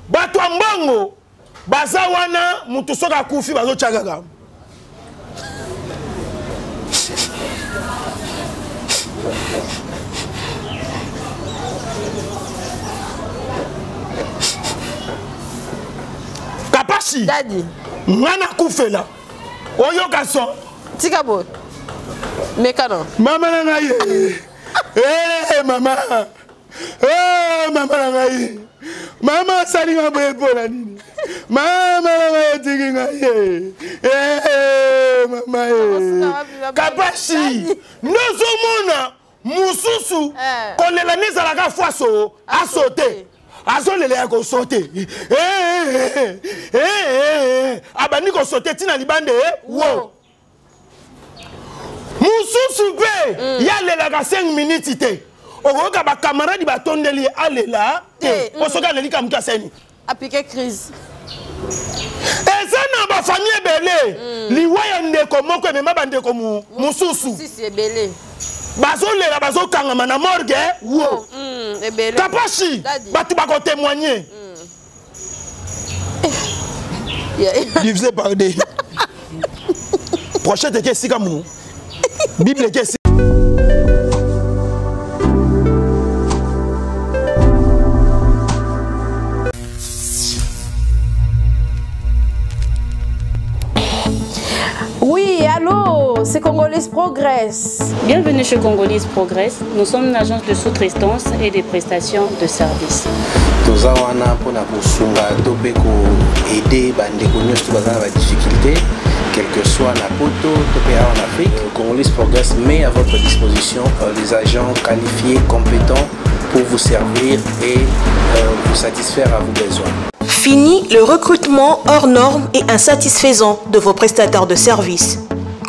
Bato ya mbongo baza wana, moto soki akufi bazotya kaka Kapashi. Daddy. Nga nakufela oyoka son. Tika boye. Mekano. Mama na ngai. Eh, mama. Eh, mama na ngai. Mama asali nga boye mpo na nini? Mama na ngai atiki ngai. Eh, mama eh. Kapashi. Nozomona mususu kolela nde ezalaka fwaso asote. Azolela ya kosote. Abandi kosote tina libande wo. Mususu mpe ye alelaka 5 minutes te. Okoyoka bakamaradi batondeli ye alela te. Po soki aleli ka moto aseni. Apike crise. Eza na bafamille ebele. Liwa ya ndeko moko emema bandeko mosusu. Sisi ebele. Bazolela bazokangama na morgue wo. Ebele. Kapashi, bato bakotémoigner. Divisé par deux. Prochain teke esika mu. Bible eke esika. Oui, allô, c'est Congolese Progress. Bienvenue chez Congolese Progress. Nous sommes une agence de sous-traitance et de prestations de services. Toza wana mpona kosunga to mpe koaider bandeko nyonso baza na badifficulté, quel que soit na poto to mpe awa na Afrique. Congolese Progress met à votre disposition les agents qualifiés, compétents pour vous servir et vous satisfaire à vos besoins. Fini le recrutement hors norme et insatisfaisant de vos prestataires de services.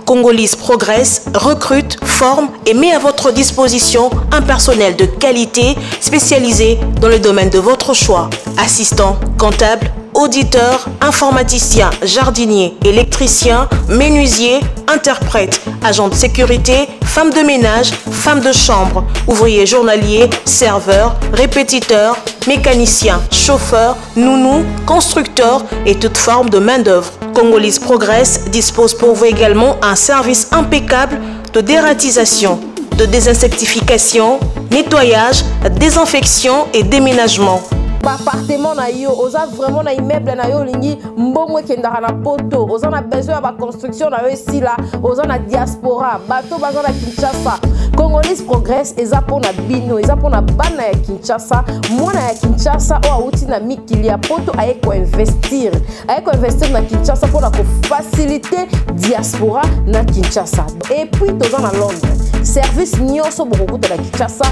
Congolese Progress recrute, forme et met à votre disposition un personnel de qualité spécialisé dans le domaine de votre choix. Assistant, comptable, auditeur, informaticien, jardinier, électricien, menuisier, interprète, agent de sécurité, femme de ménage, femme de chambre, ouvrier journalier, serveur, répétiteur, mécanicien, chauffeur, nounou, constructeur et toute forme de main-d'œuvre. Congolese Progress dispose pour vous également un service impeccable de dératisation, de désinsectification, nettoyage, désinfection et déménagement. Appartement na yo, oza vraiment na immeuble na yo, olingi mbongo ekendaka na poto, oza na besoin ya baconstruction na yo esila, oza na diaspora, bato baza na Kinshasa. Congolese Progress eza mpona bino, eza mpona bana ya Kinshasa. Mwana ya Kinshasa oyo awuti na mikili ya poto aye koinvestir, aye koinvestir na Kinshasa mpona kofacilite diaspora na Kinshasa. Et puis toza na Londres. Service nyonso bokokuta na Kinshasa,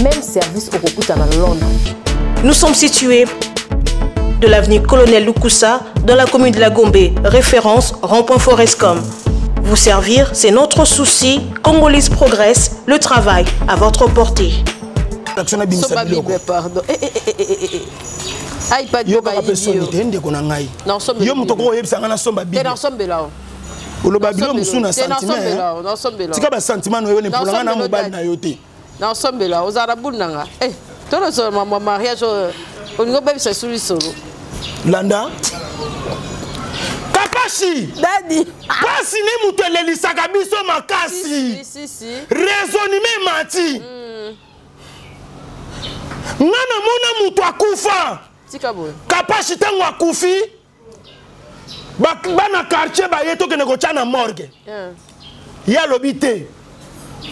même service okokuta na Londres. Nous sommes situés de l'avenue Colonel Lukusa dans la commune de la Gombe, référence rond-point Forescom. Vous servir, c'est notre souci. Congolese progresse, le travail à votre portée. Somba Bible, pardon. Eh, eh, eh, eh, eh, eh. iPad yokaka mpe soni te ndeko na ngai yo moto okoki koyebisa ngai nasomba bible oloba bilo mosusu na sentiment tika basentiment na yo mpona ngai na mobali na yo te nasombela ozala na bule na nga eh, tolosola mambo mariage oyo olingi obebisa esu lisolo landa kapashi dadi pasi nde moto elelisaka biso makasi raisonnement emati mm. nga namona moto akufa kapashi ntango akufi bana quartier baye tokende kotya na morgue ye alobi te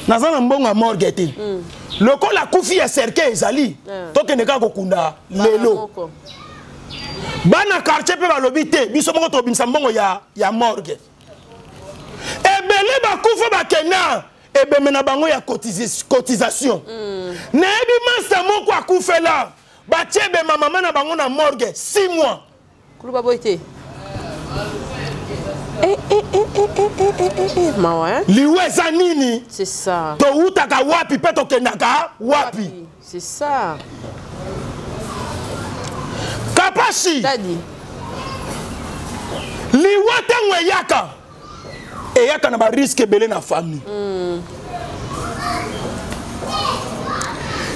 naza na mbongo ya morgue te mm. lokola akufi ya cercueil ezali tokende kaka kokunda lelo bana quartier mpe balobi te biso moko tobimisa mbongo ya, ya morgue ebele bakufa bakenda ebembe na bango ya cotisation mm. nayebi masta moko akufela batie ebemba mama na bango na morgue 6 mois kuluba boye te eh, eh, eh, mawa hein? Liwa eza nini? C'est ça. Towutaka wapi mpe tokendaka wapi? C'est ça. Kapashi. Daddy. Liwa ntango eyaka eyaka na bariske ebele na famille. Mm.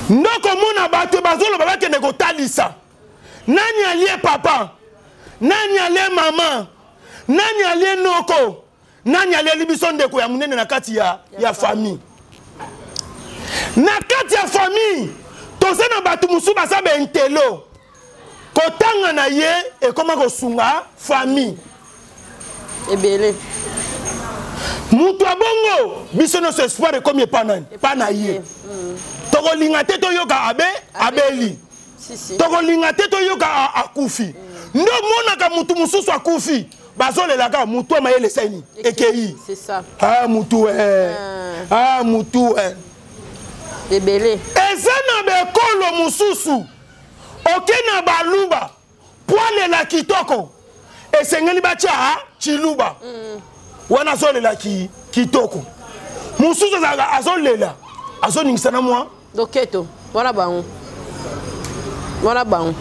Ndokomona bato bazoloba bakende kotalisa nani alie papa nani alie mama nani alie noko nani alieli biso ndeko ya monene na kati ya, ya famille na kati ya famille toza na bato mosusu baza baintelo kotanga na ye ekoma kosunga famille ebele moto ya bongo biso nyonso espoir ekomi epa nani epa na ye mm. tokolinga te toyoka abe abeli tokolinga te toyoka akufi mm. nde omonaka motu mosusu akufi bazolelaka motu ya mayele esali ekei ah, motu eh. ah. ah, motu eh. ebele eza na bekolo mosusu oke na baluba mpo alela kitoko esengeli batya chiluba mm. wana azolela ki, kitoko mosusu azalaka azolela azoningisa na mwa loketo wana bango wana bango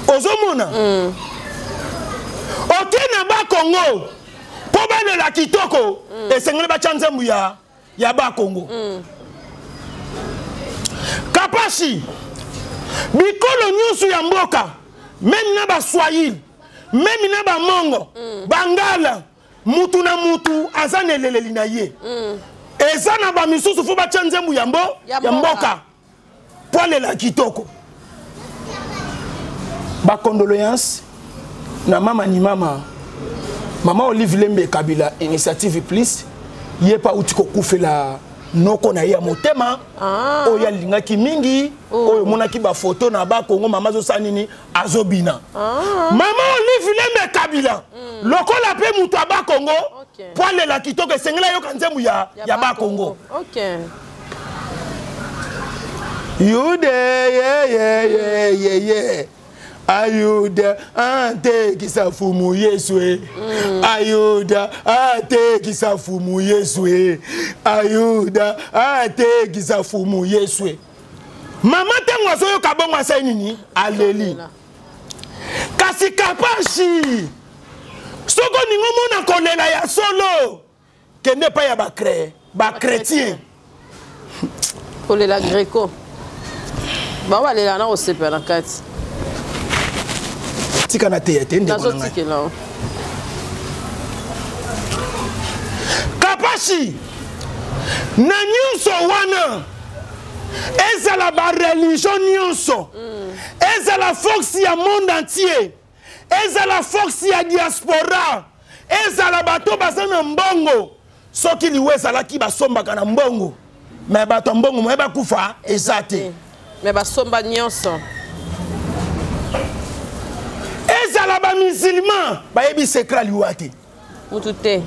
ozomona mm. oke na bakongo mpo balela kitoko mm. esengeli batya nzembo ya ya ba Congo mm. Kapashi bikolo nyonso ya mboka meme na baswahili meme na bamongo mm. bangala mutu na mutu aza na eleleli na ye mm. eza na bamisusu fo batya nzembo ya, mbo, ya mboka mpo alela kitoko bacondoléance na mama ni mama mama olive lembe kabila initiative plus ye mpe auti kokufela noko na ye ya motema ah. oyo alingaki mingi oh. oyo omonaki bafoto na bakongo mama azosala nini azobina ah. mama olive lembe kabila mm. lokola mpe moto ya bakongo okay. mpo alela kitoko esengeli ayoka nzembo ya, ya, ya bakongo okay. Yude ye ye ye ye ye ayuda atekisa fumu yesu e mm. ayuda atekisa fumu yesu e ayuda atekisa fumu yesu e mama ntango azoyoka bongo asali nini aleli kasi kapashi soki oningi omona kolela ya solo kende epai ya bacre bachrétien kolela greco bango balela na kosepela na kati tika na teya te ndeko na ngai kapashi na nyonso wana ezala bareligion nyonso mm. ezala force ya monde entier ezala force ya diaspora ezala bato baza na mbongo soki liwa ezalaki basombaka na mbongo me bato ya mbongo moye bakufa eza te me basomba nyonso ezala bamusulman bayebi secret liwa te mutu te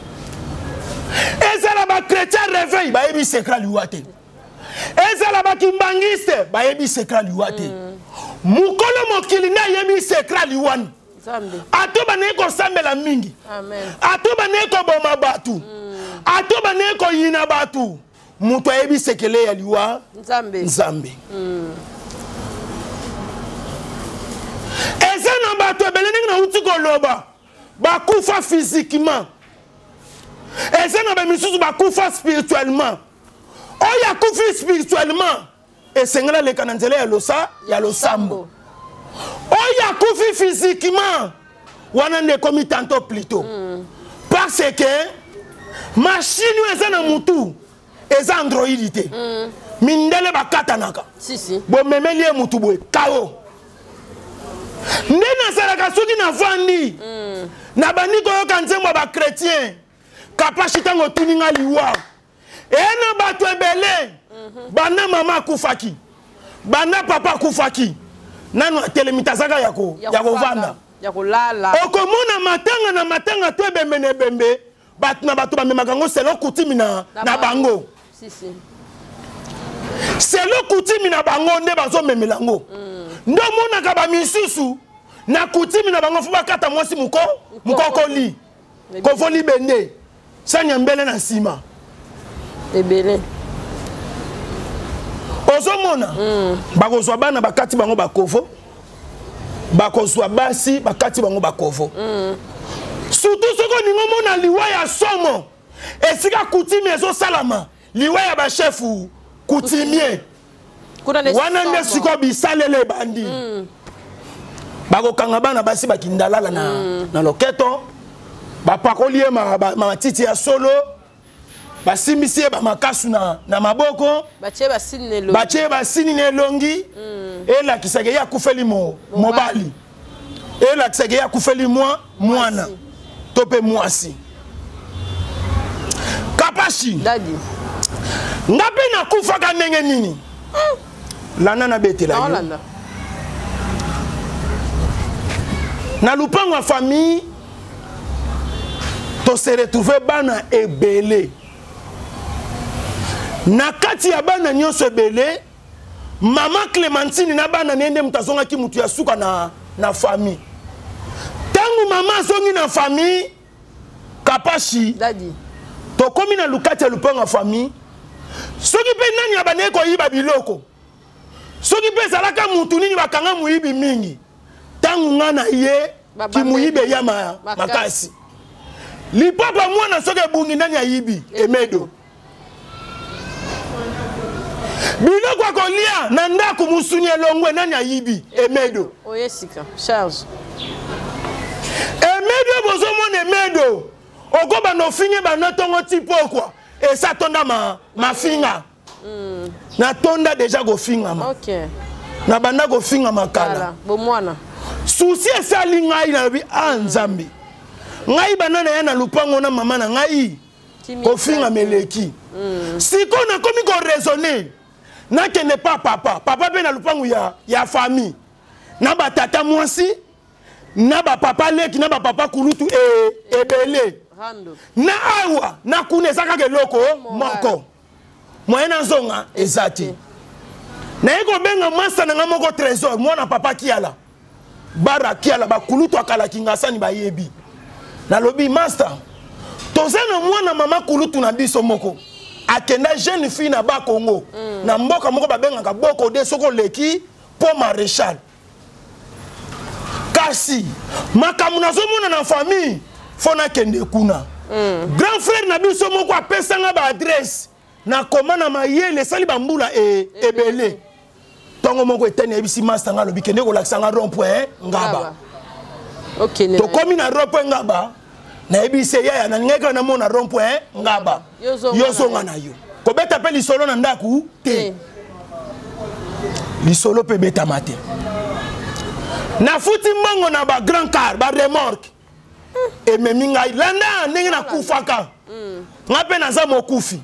ezala ba Bachrétien réveil bayebi secret liwa te, ezala bakimbangiste bayebi secret liwa te. Mokolo mokili nde ayebi secret liwani. Ato bandeki kosambela mingi, ato bandeki koboma bato, ato bandeki koyina bato, moto ayebi sekele ya liwa Nzambe. Nzambe. Eza na bato ebele ndenge nauti koloba bakufa physiquement, eza na bamisusu bakufa spirituellement. Oyo akufi spirituellement esengeli aleka na nzela ya losa ya losambo. Oyo akufi physiquement wana nde ekomi tantôt plutôt, parce que machine oyo eza na mutu eza android te. Mindele bakatanaka. Si, si. Bomemeli ye mutu boye kao nde nazalaka soki navandi, nabandi koyoka nzembo ya bachrétien. Kapashi, ntango otuni nga liwa eye na bato ebele, banda mama akufaki, banda papa akufaki, nano atelemi te, azaka ya kovanda. Ya kolala. Okomona matanga na matanga to ebembe na ebembe, bato na bato bamemaka yango selon coutume na bango. Si, si. Selon coutume na bango nde bazomemela yango. Nde omonaka bamisusu na coutume na bango fo bakata mwasi moko mokokoli kovoli bende sani ya mbele na nsima. Ebele. Ozomona, bakozwa bana bakati bango bakovo, bakozwa basi bakati bango bakovo. Surtout soki oningi omona liwa ya somo, esika coutume ezosalama, liwa ya bachef coutumier wana nde sikoyo bisalele ebandi. Bakokanga bana basi bakindalala na loketo, bapakoli ye matiti ya solo, basimbisi ye bamakasu na maboko, batie basini na elongi, elakisaka ye akufeli mobali, elakisaka ye akufeli mwa mwana to mpe mwasi. Kapashi, nga mpe nakufaka ndenge nini? Landa, nabetela yo. Na lupango ya famille tose retrouve bana ebele. Na kati ya bana nyonso ebele, mama Clémentine na bana ne nde moto azongaki motu ya suka na famille. Ntango mama azongi na famille, Kapashi, tokomi na lukati ya lupango ya famille. Soki mpe nani abandaki koyiba biloko, soki mpe ezalaka mutu nini, bakanga moyibi mingi. Ntango nga na ye kimoyibi eya makasi, lipapa mwana soki ebungi, nani ayibi? Emedo. Biloko ya kolia na ndako, mosuni elongwe, nani ayibi? Emedo. Oyesika charge. Emedo, bozomona emedo okobanda ofinge banda ntongo ti pokwa, esa tonda mafinga. Natonda deja kofingama. Nabanda kofingama kala. Bomwana. Susi esali ngai, nalobi a Nzambe, ngai banda na ya na lupango na mama na ngai, kofingama eleki. Sikoyo nakomi koraisonner, nakende pa papa. Papa mpe na lupangu ya famille, na batata mwasi, na bapapa leki, na bapapa kulutu ebele, na awa na kuna, eza kaka eloko moko. Moyen nazonga eza te. Naye kobenga masa na nga moko, Trésor, mwana papa Kiala, bara Kiala, bakulutu akalaki ngasani bayebi. Nalobi: "Master, toza na mwana mama kulutu na biso moko akenda jeune fille na Bakongo, na mboka moko babengaka Boko de, soki oleki po Maréchal. Kasi makambo nazomona na famille, fo nakende kuna. Grand frère na biso moko apesanga baadresse, nakoma na mayele, esali bambula ebele. Ntongo moko eteni, ayebisi master nga, alobi: 'Kende kolakisa nga rond point Ngaba.' Tokomi na rond point Ngaba, nayebisi ye: 'Yaya, nalingaki kaka namona rond point Ngaba, yo zonga na yo.' Kobeta mpe lisolo na ndako te, lisolo mpe ebetama te. Nafuti mbongo na bagrand car, baremorque ememi ngai. Landa ndenge nakufaka. Nga mpe naza mokufi,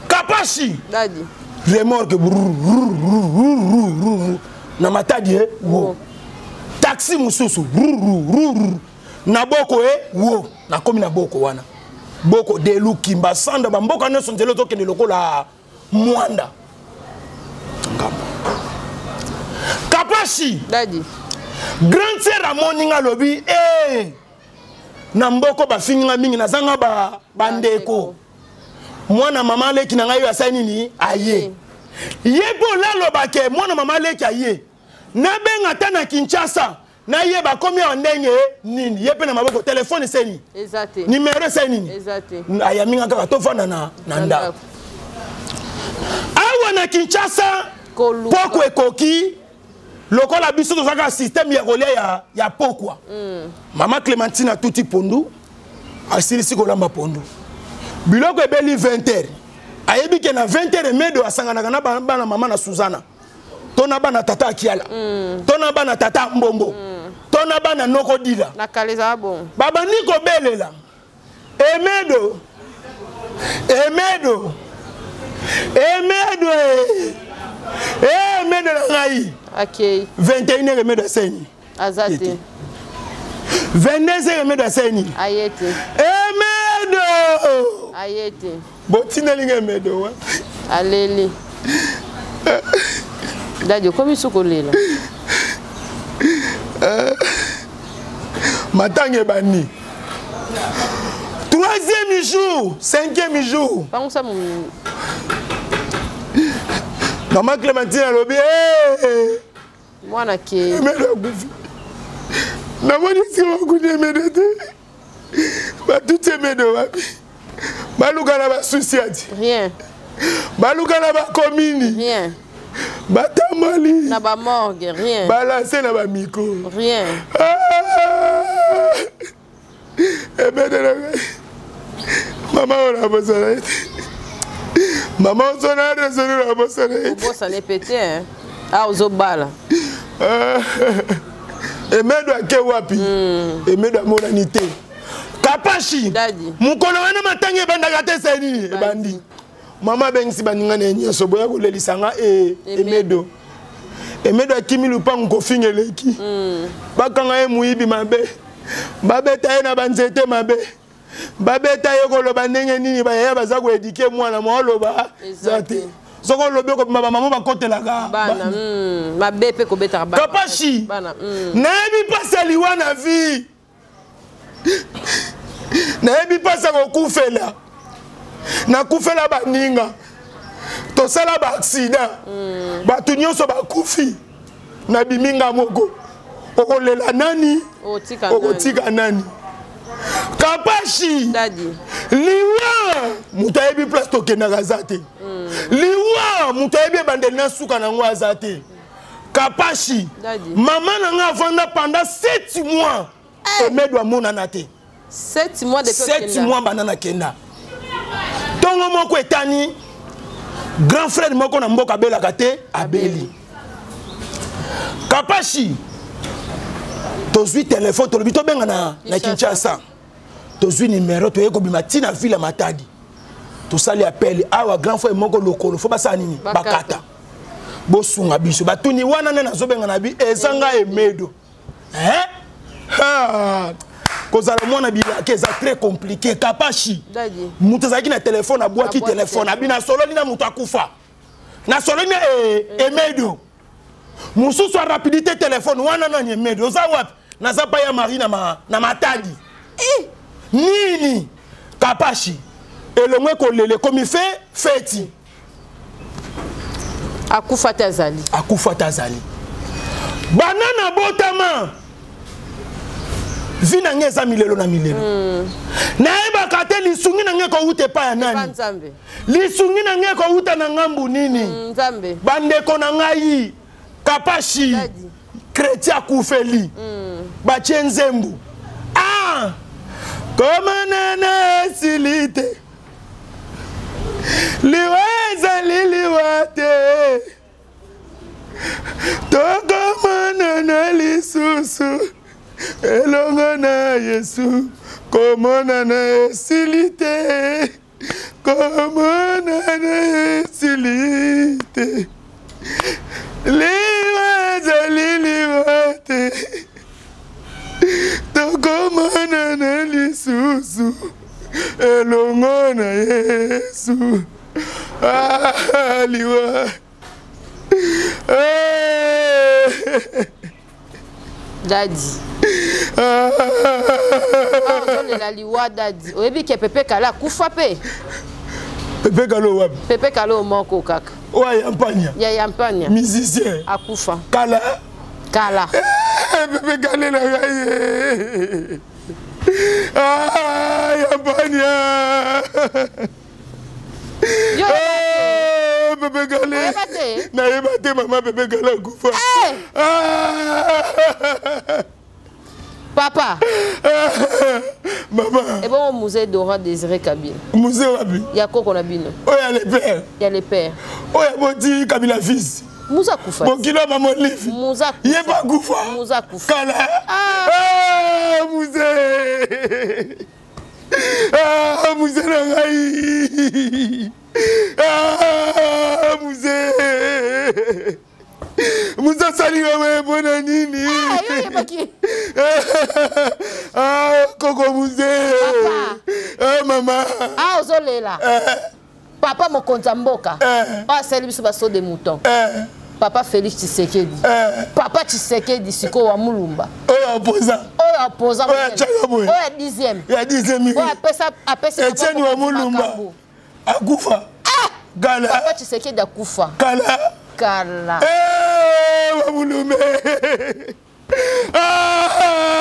Kapashi. Remorque na Matadi e wo, taxi mosusu na boko e wo, nakomi na boko wana. Boko delu kimba sanda bamboka nyonso nzela ozokende lokola mwanda ngambo kapashi Daddy. Grande sœur amoni nga alobi hey, eh, na mboko bafingi nga mingi nazanga ba bandeko mwana mama leki na ngai oyo asali nini aye ye mpo olalobake mwana mama leki aye nabenga ata na kinshasa nayeba akomi awa ndenge nini ye mpe na maboko telefone esali nini nimero esali nini ayambi nga kaka tofanda na, na ndako awa na kinshasa poko ekoki lokola biso tozalaka systeme ya kolia ya, ya pokwa mm. mama clémentine atuti pondu asilisi kolamba pondu biloko ebeli 20 heures ayebi ke na 20 heures emedo asanganaka na bana mama na suzana to na bana tata akiala mm. to na bana tata mbombo mm. to na bana noko dila babandi kobelela emedo emedo emedo eh. Eh, emedo na ngai okay. 21 heure emedo aseni aza te 22 heure emedo aseni aye te emedo aye te botindeli nga emedo wa aleli dadi okomi su kolela eh, matanga ebandi troisième jour cinquième jour pangusa mama clémentine alobi hey! mwana ke emedo akufi namoni esika bakundi emedo te batuti emedo wapi baluka na basusiati rien baluka na bakomini rien batamboli na bamorgue rien balanse na bamiko rien ah! ebende na ngai mama oyo nabosana ye te mama ozona resoni nabosana ye obosana epe te a ozobala ah. emedo ake wapi hmm. emedo amonani te kapashi mokolo wana matanga ebandaka te esali nini ebandi mama abengisi baninga na ye nyonso boya kolelisa nga e emedo emedo akimi lupangu kofinga eleki hmm. bakanga ye moyibi mabe babeta ye na banzete mabe babeta ye koloba ndenge nini bayaya baza koedike mwana mwa oloba za te soki olobi okobima bamama bakotelaka hmm, mabe mpe kobetaka kapashi hmm. nayebi mpasi ya liwa na vie nayebi mpasi ya kokufela nakufela baninga tosala baaksida mm. bato nyonso bakufi nabimi nga moko okolela nani okotika nani kapashi liwa moto ayebi place tokendaka aza te mm. liwa moto ayebi ebandeli na suka na yango aza te kapashi mama na nga avanda pendant 7 mois hey. emedo amonana te 7 mois depuis 7 mois banda nakenda ntongo moko etani grand frère moko na mboka abelaka te abeli kapashi tozwi telefone tolobi tobenga na, na kinshasa tozwi numero toye kobima ntina ville ya matadi tosali appel awa grand frère moko lokolo fo basala nini bakata bosunga biso batuni wana nde nazobenga na bi eza nga emedo hein kozala mwana bilaka eza très compliqué kapashi moto azalaki na telefone abwaki telefone abi nasololi na moto akufa nasololi na eh, emedo mosusu ya rapidité telefone wana nani emedo oza wapi naza pa ya marie na, ma, na matadi eh. nini kapashi elongo ekolela ekomi fe feti akufa te azali akufa te azali banda na botama vi na ngai eza milelo na milelo mm. nayebaka te lisungi na ngai ekowuta epai ya nani lisungi na ngai ekowuta na ngambu nini mm, bandeko na ngai kapashi chrétien akufeli mm. batie nzembo ah! komonana esili te liwa ezali liwa te tokomonana lisusu elongo na yesu komonana esili te komonana esili te liwa ezali liwa te tokomonana lisusu. Elongo na Yesu. Ah, liwa. Eh. Dadi. Ah. Ozolela liwa dadi. Oyebi ke Pepe Kale akufa pe? Pepe Kale wapi? Pepe Kale moko kaka. Oyo ya Mpanya. Ya ya Mpanya. Musicien. Akufa. Kala. Kala. Eh, Pepe Kale na ngai. Ah, ya Mpanya. Eh, Pepe Kale. Nayeba te mama Pepe Kale akufa. Eh. Ah. Papa. Mama. Ebongo musée Dora Désiré Kabila. Musée wapi? Ya koko na bino. Oyo ya le père. Ya le père. Oyo aboti Kabila fils. Musa akufa. Bokilo mama Olive. Musa akufa. Ye pa akufa. Musa akufa. Kala. Ah, ah musée. Ah musée na ngai. Ah musée. Musa asali nga boye mpo na nini? Ah, yo oyebaki. Ah, koko musée. Papa. Ah, mama. Ah, ozolela. Papa mokonzi ya mboka. Eh. Oyo asali biso ba saut de mouton. Eh. Papa Félix Tshisekedi. Eh. Papa Tshisekedi sikoyo wa Mulumba. Oyo opposant. Oyo opposant. Oyo atiaka boye. Oyo ya 10e. Ya 10e. Oyo apesa apesi papa Etienne wa mokonzi Mulumba. makambo. Akufa. Ah! Kala. Papa Tshisekedi akufa. Kala. Kala. Eh, wa Mulumba. Ah!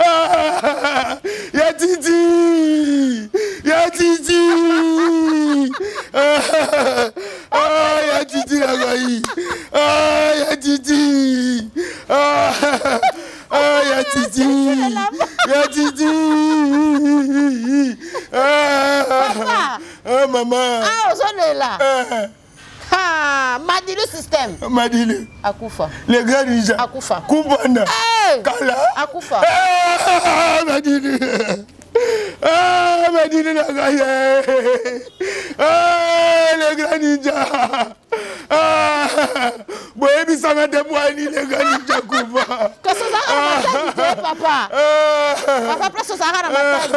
Ah! Ya Titi. Ya Titi. Ah! Ah, ya Titi na ngai. Ah, ya Titi. Ah! Ah, ya Titi. Ya Titi. Ah! Papa. Ah, mama. Ah, ozolela. Ah, Ha, Madilu système. Madilu. Akufa. Le grand ninja. Akufa. Kumbanda. Hey! Kala. Akufa. Ah, Madilu. Ah, Madilu na ngai. Ah, le grand ninja. Ah, boyebisanga te bwani le grand ninja kufa. Kasi ozalaka na matadi te papa. Ah, Papa place ozalaka na matadi.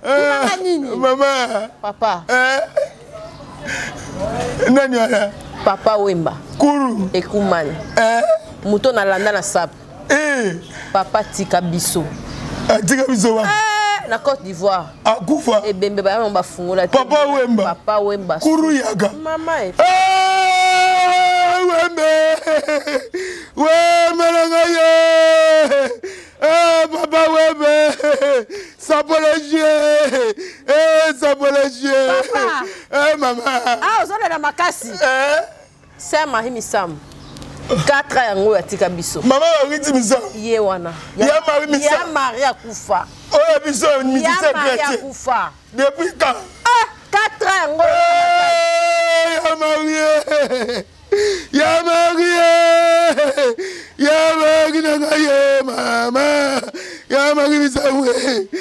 Tunanga nini? Mama. Papa. Eh? Nani wana? Papa Wemba. Kuru. Ekumani. Eh? Moto nalanda na sape. Eh. Papa tika biso. Atika biso wapi? Eh, na Côte d'Ivoire. Akufa. Ebembe bayama bafungola te. Papa Wemba. Papa Wemba. Kuru yaka. Mama e. Eh, Wembe. Wembe na ngai ye. Eh, Papa Wembe. Sapologie. Eh, sapologie. Papa. Eh, mama. Ah, ozolela makasi. Eh? Sœur Marie Misamu. 4 yango oyo atika biso. Mama Marie Misamu. Ye wana. Ya Marie Misamu. Ya Marie akufa. Oyo biso musicien Ya Marie chrétien. akufa. Depuis quand? Ah, 4 yango. Eh, ya Marie. Ya Marie. Ya Marie na ngai ye mama. Ya Marie Misamu.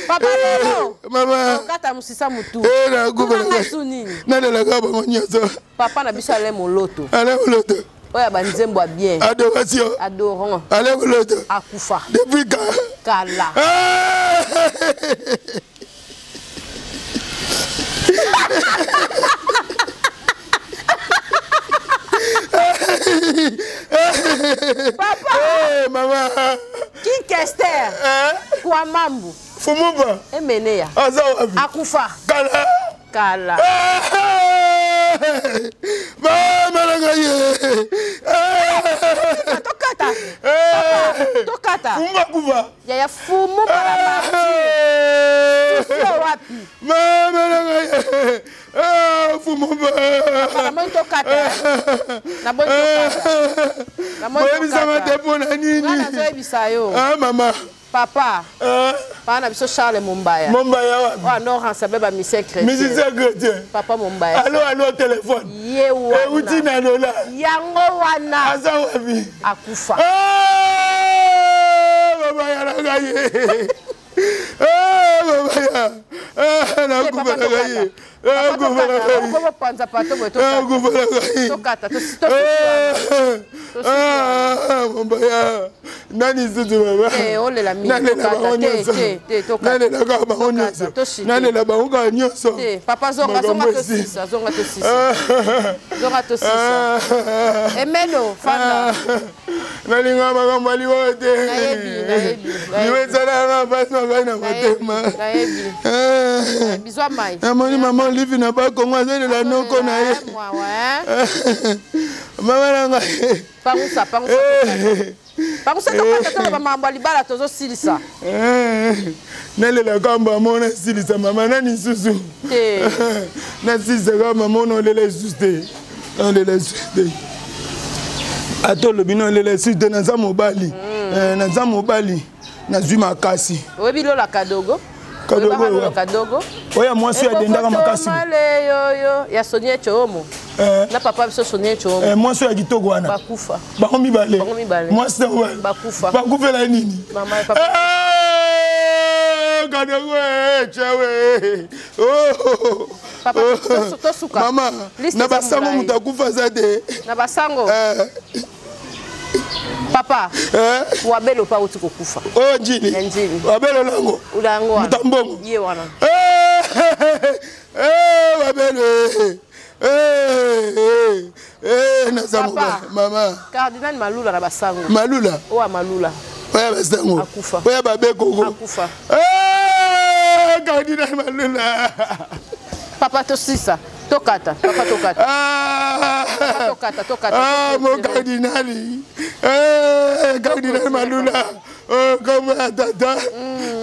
Papa lelo. Mama. Okata mosisa mutu. Eh, na kufa na Tunanga ngai. su nini? Nalelaka bango nyonso. Papa na biso Ale Moloto. Ale Moloto. Oyo ya banzembo ya bien. Adoration. Adorant. Ale Moloto. Akufa. Depuis quand? Kala. Ah! Papa. Hey, mama. King Kester. Eh? Kwamambu. Fumuba. Emeneya. Aza wapi? Akufa. Kala. Kala. Mama na ngai ye. Tokata. Papa, tokata. Fumuba kufa. Yaya fumu bala martyr. Sio wapi? Mama na ngai ye. Ah, Fumuba. Papa, namoni tokata. Namoni tokata. Namoni Boyebisanga te tokata. mpo na Nga nini? nazoyebisa yo. Ah, mama. Papa. Ah, Papa na biso Charles Mombaya. Mombaya wapi? Oyo Nord abe ba musicien chrétien. Musicien chrétien. Papa Mombaya. Allo, allo, téléphone. Ye wana. Euti na lola. Yango wana. Aza wapi? Akufa. Ah, mama ya na ngai ye. Ah, Mama ya nakufa na ngai nakufa na ngai panza pato boye nakufa na ngai tokata mombaya nani susu mama olela mingi nalela bango nyonso nalelaka bango nyonso nalela bango kaka nyonso papa zonga zonga tosisa zonga tosisa zonga tosisa emelo fanda nalinga makambo ya liwa te liwa esalaka mpasi makasi na motema namoni mama olive na bakongo azolela noko na ye mama na ngai pangusa pangusa pangusa tokata toloba makambo ya libala tozosilisa nalela kamba mama nasilisa mama nani lisusu nasilisa kaka mama ona olela lisusu te olela lisusu te ata olobi na olela lisusu te naza mobali mm. naza mobali nazwi makasi oyebi lola kadogo kadogo kadogo oyo mwasi oyo adendaka makasi yoyo ya sonia choomo eh. na papa biso sonia choomo eh, mwasi oyo ya kitoko wana bakufa bango mibale bango mibale mwasi na mobali bakufa bakufela nini mama papa eh, kadogo chewe oh. Papa oh. tosuka mama na basango moto akufa aza te na basango papa eh? wabelo pa auti kokufa oyo oh, njili njili wabelo lango lango moto mbongo ye wana eh, eh, wabelo naza mama cardinal malula na basango malula oyo malula oyo basango akufa oyo babekoko akufa cardinal malula papa tosisa tokata papa tokata ah, tokata tokata ah, mon cardinal eh, cardinal malula oh, kombo ya tata mpe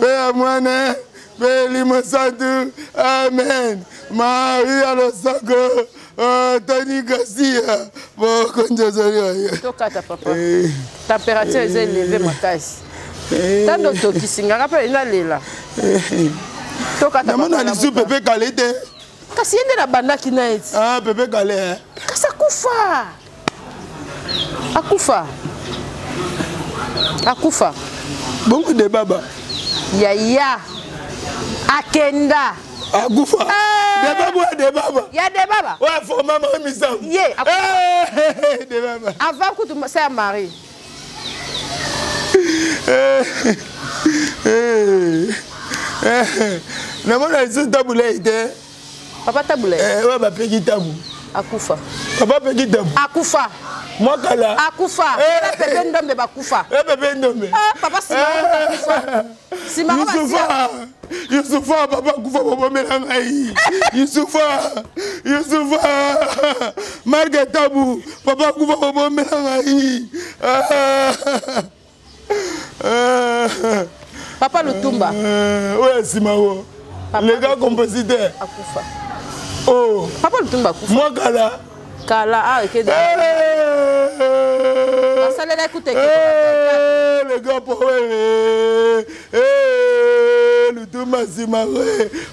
mm. ya mwana mpe elimo santu amen maria losako oh, tony garcia mokonzi ozali oyo tokata papa eh. température eza eleve makasi tando otokisi nganga mpe nalela tokata namona lisu pepe kale te kasi ye nde nabandaki na ye ti ah, pepe kale eh. kasi akufa akufa akufa bongo de baba yaya akenda akufa eh. de baba oya de baba ya de baba oya forma mama misambo ye eh, de baba avant kutu sa ya marie Eh, namona lisusu tabulei te papa tabulei eh, oyo bapeki tabu akufa papa peki tabu akufa mwakala akufa eh. pepe ndombe bakufa pepe ndombe papa sima akufa sima yusufa yusufa papa akufa bobomela ngai yusufa yusufa marke tabu papa akufa bobomela ngai papa lutumba oyo nsima wo le gars compositeur akufa oh papa lutumba akufa mwa kala kala ah ekende basalela ekuta le gars power lutumba nsima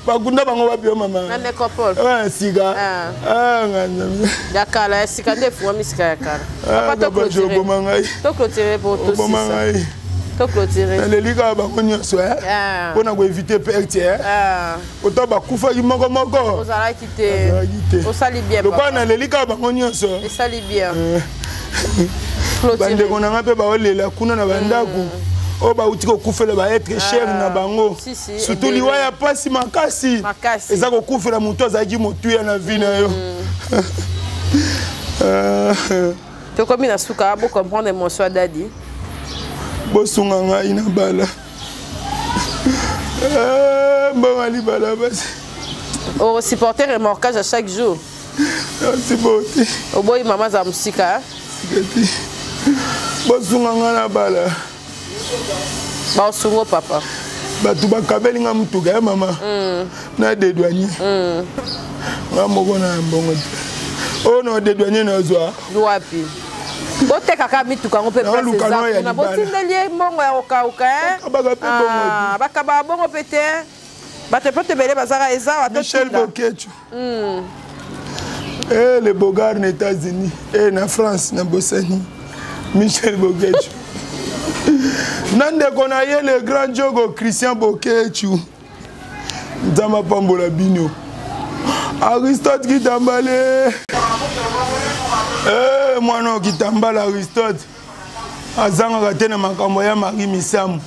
bakunda bango wapi yo mama na necropole sika ah. ya kala ya sika nde efungwami sika ya kala papa toclôture ngai toclôture po oboma ngai toclôture naleli kaka bango nyonso mpo na koevite perte ota bakufaki moko moko ozalaki te osali bien lokola naleli kaka bango nyonso esali bien bandeko na ngai mpe baolela kuna na bandako mm. oyo bauti kokufela baetre ah, cher na bango surtout liwa ya mpasi makasi eza kokufela moto azalaki motuya na vi na yo mm. ah. tokomi na suka bocomprendre émotion ya dadi bosunga ngai na bala eh, mbongo libala basi osupporter remorquage à chaque jour nasupporte oboyi mama aza mosika te bosunga ngai na bala baosungo papa bato bakabeli nga motuka ya mama mm. na dedouanier mm. nga moko na mbongo te oyo na dedouanier nazwa wapi botekaka mituka yango mpe place eza kuna botindeli ye mbongo ya kokauka ah, bakabaka bongo mpe te bato epoto ebele bazaka eza michel bokecho mm. eh, le bogard na états-unis eh, na france na bosani michel bokechu na ndeko na ye le grand jogo christian bokechu. Nzambe apambola bino. Aristote Kitambale. Eh, mwana oyo Kitambala Aristote azangaka te na makambo ya Marie Misamu.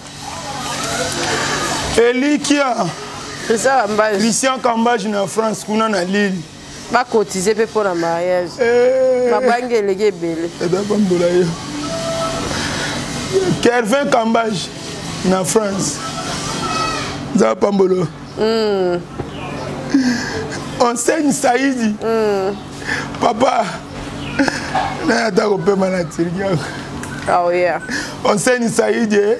Elikia Christian Kambage na France kuna na Lille. Bakotize mpe mpo na mariage. Eh. Mabangi eleki ebele. Edapambola yo. Kervin Kambage na France. Nzambe pambolo. Enseigne Saidi. Papa. Naye ata kopema na Turquie. Oh yeah. Enseigne Saidi. Eh?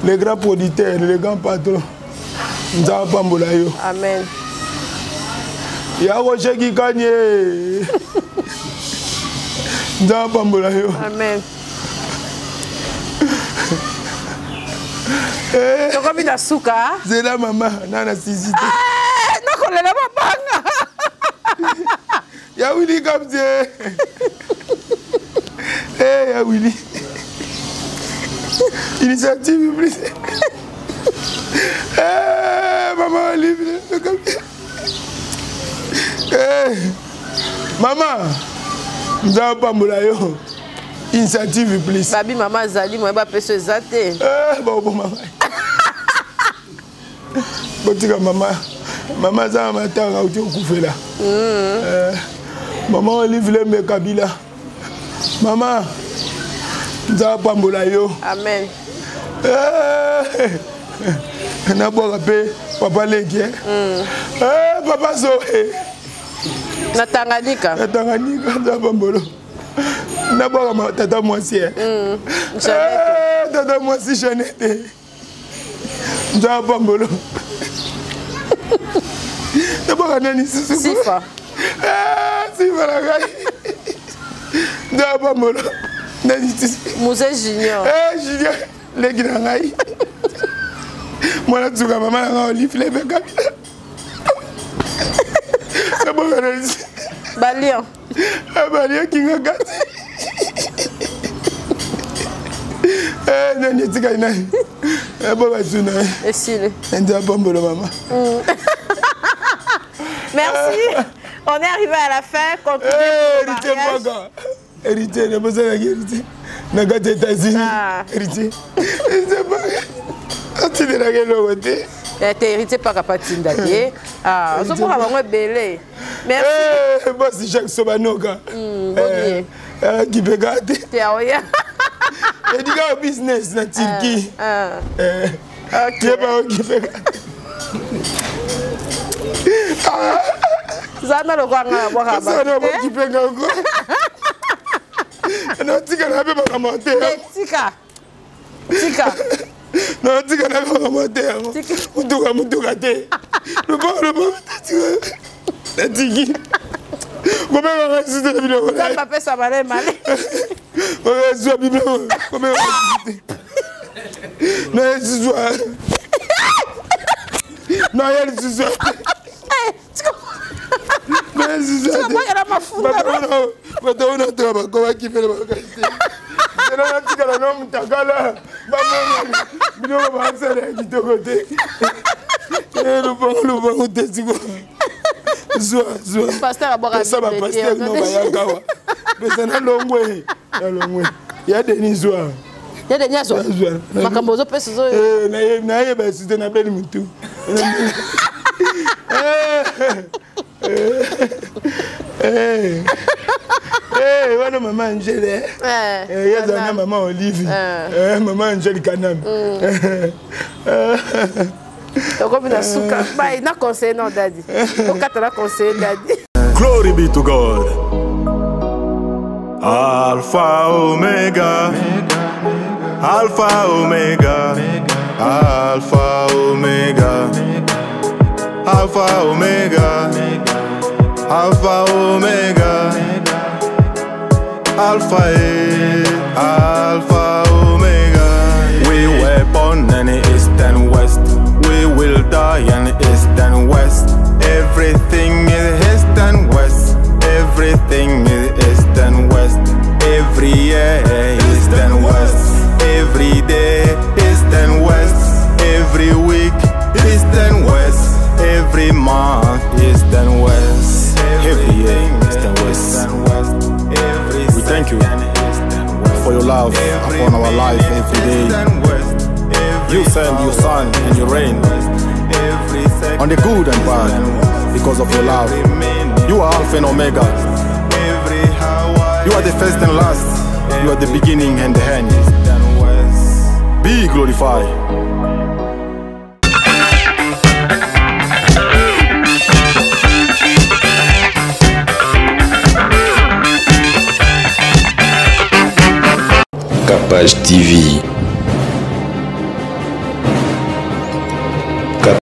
Le grand producteur, le grand patron. Nzambe pambola yo. Amen. Ya Roger Kikanye. Nzambe pambola yo. Amen. Tokomi na suka. Zela mama, nana sisi te. Eh, nakolela mabanga. Ya Willy Kamze. Eh, ya Willy. Initiative plus. Eh, mama Olive. Eh, mama, nzambe pambola yo. Initiative plus. Babi mama azali moye bapesa eza te. Eh, bakoboma ngai. Botika mama. Mama aza na matanga auti kokufela. Eh, mama Olive Lembe Kabila. Mama, nzambe apambola yo. Amen. Eh, nabwaka mpe papa leki. Eh, papa Zoe. Na Tanganyika. Na Tanganyika, nzambe apambola. Nabwaka tata mwasi. Tata mwasi Jeannette. Nzambe apambola. Nabwaka nani susu? Sifa. Sifa na ngai. Nzambe apambola. Nani susu? Muse Junior. Junior leki na ngai. Mwana tsuka mama na ngai Olive Lembe Kabila. Nabwaka nani susu? Balion. Balion kinga kati. Nani etikali nani? Boka suna. Esili. Nzambe apambola mama. Merci. On est arrivé à la fin. Continuez Héritier Paka. Héritier, ne bosalaki héritier. Na kati ya États-Unis. Héritier. Héritier Paka. Atindelaki eloko te. Te héritier Paka patinda te. Ah, ozomona bango ebele. Merci. Boss Jacques Sobanoka. Boni. Kipeka te. Te aoya. Edika business na Turquie. Yeba okipeka. Zana lokola nga nabwaka bato te. Okipenga ngo. Natika na mpe makambo te. Tika. Tika. Natika na mpe makambo te yango. Mutuka mutuka te. Lopango lopango natiki. Kobenga ngai susu na biloko. Nzambe apesa male male. Zwa biloko. Kobenga ngai susu te. Na lisusu. Na ye lisusu. Na lisusu. Bato wana toka bakomaki mpe na bakasi te. Zela natikala na mutakala. Bamoni biloko basala ya kitoko te. Lopango lopango te sikoyo. Zwa zwa. Pasteur abwaka Pesa ba pasteur no bayaka awa. Pesa na longwe. Na longwe. Ya Denis zwa. Ya Denis azwa. Makambo ozopesa ozo. Nayeba esu te nabeli mutu. Wana mama Angele. Ye azala na mama Olive. Mama Angele Kanam. Tokomi na suka. Bye, na conseiller non daddy. Okata na conseiller daddy. Glory be to God. Alpha Omega. Alpha Omega. Alpha Omega. Alpha Omega. Alpha Omega. Alpha Alpha Omega. We were born in the east and west. We will die in the east and west. Everything is east and west. Everything is east and west. Every year east and west. Every day east and west. Every week east and west. You send your sun and your rain on the good and bad because of your love. You are Alpha and Omega. You are the first and last. You are the beginning and the end. Be glorified. Capage TV.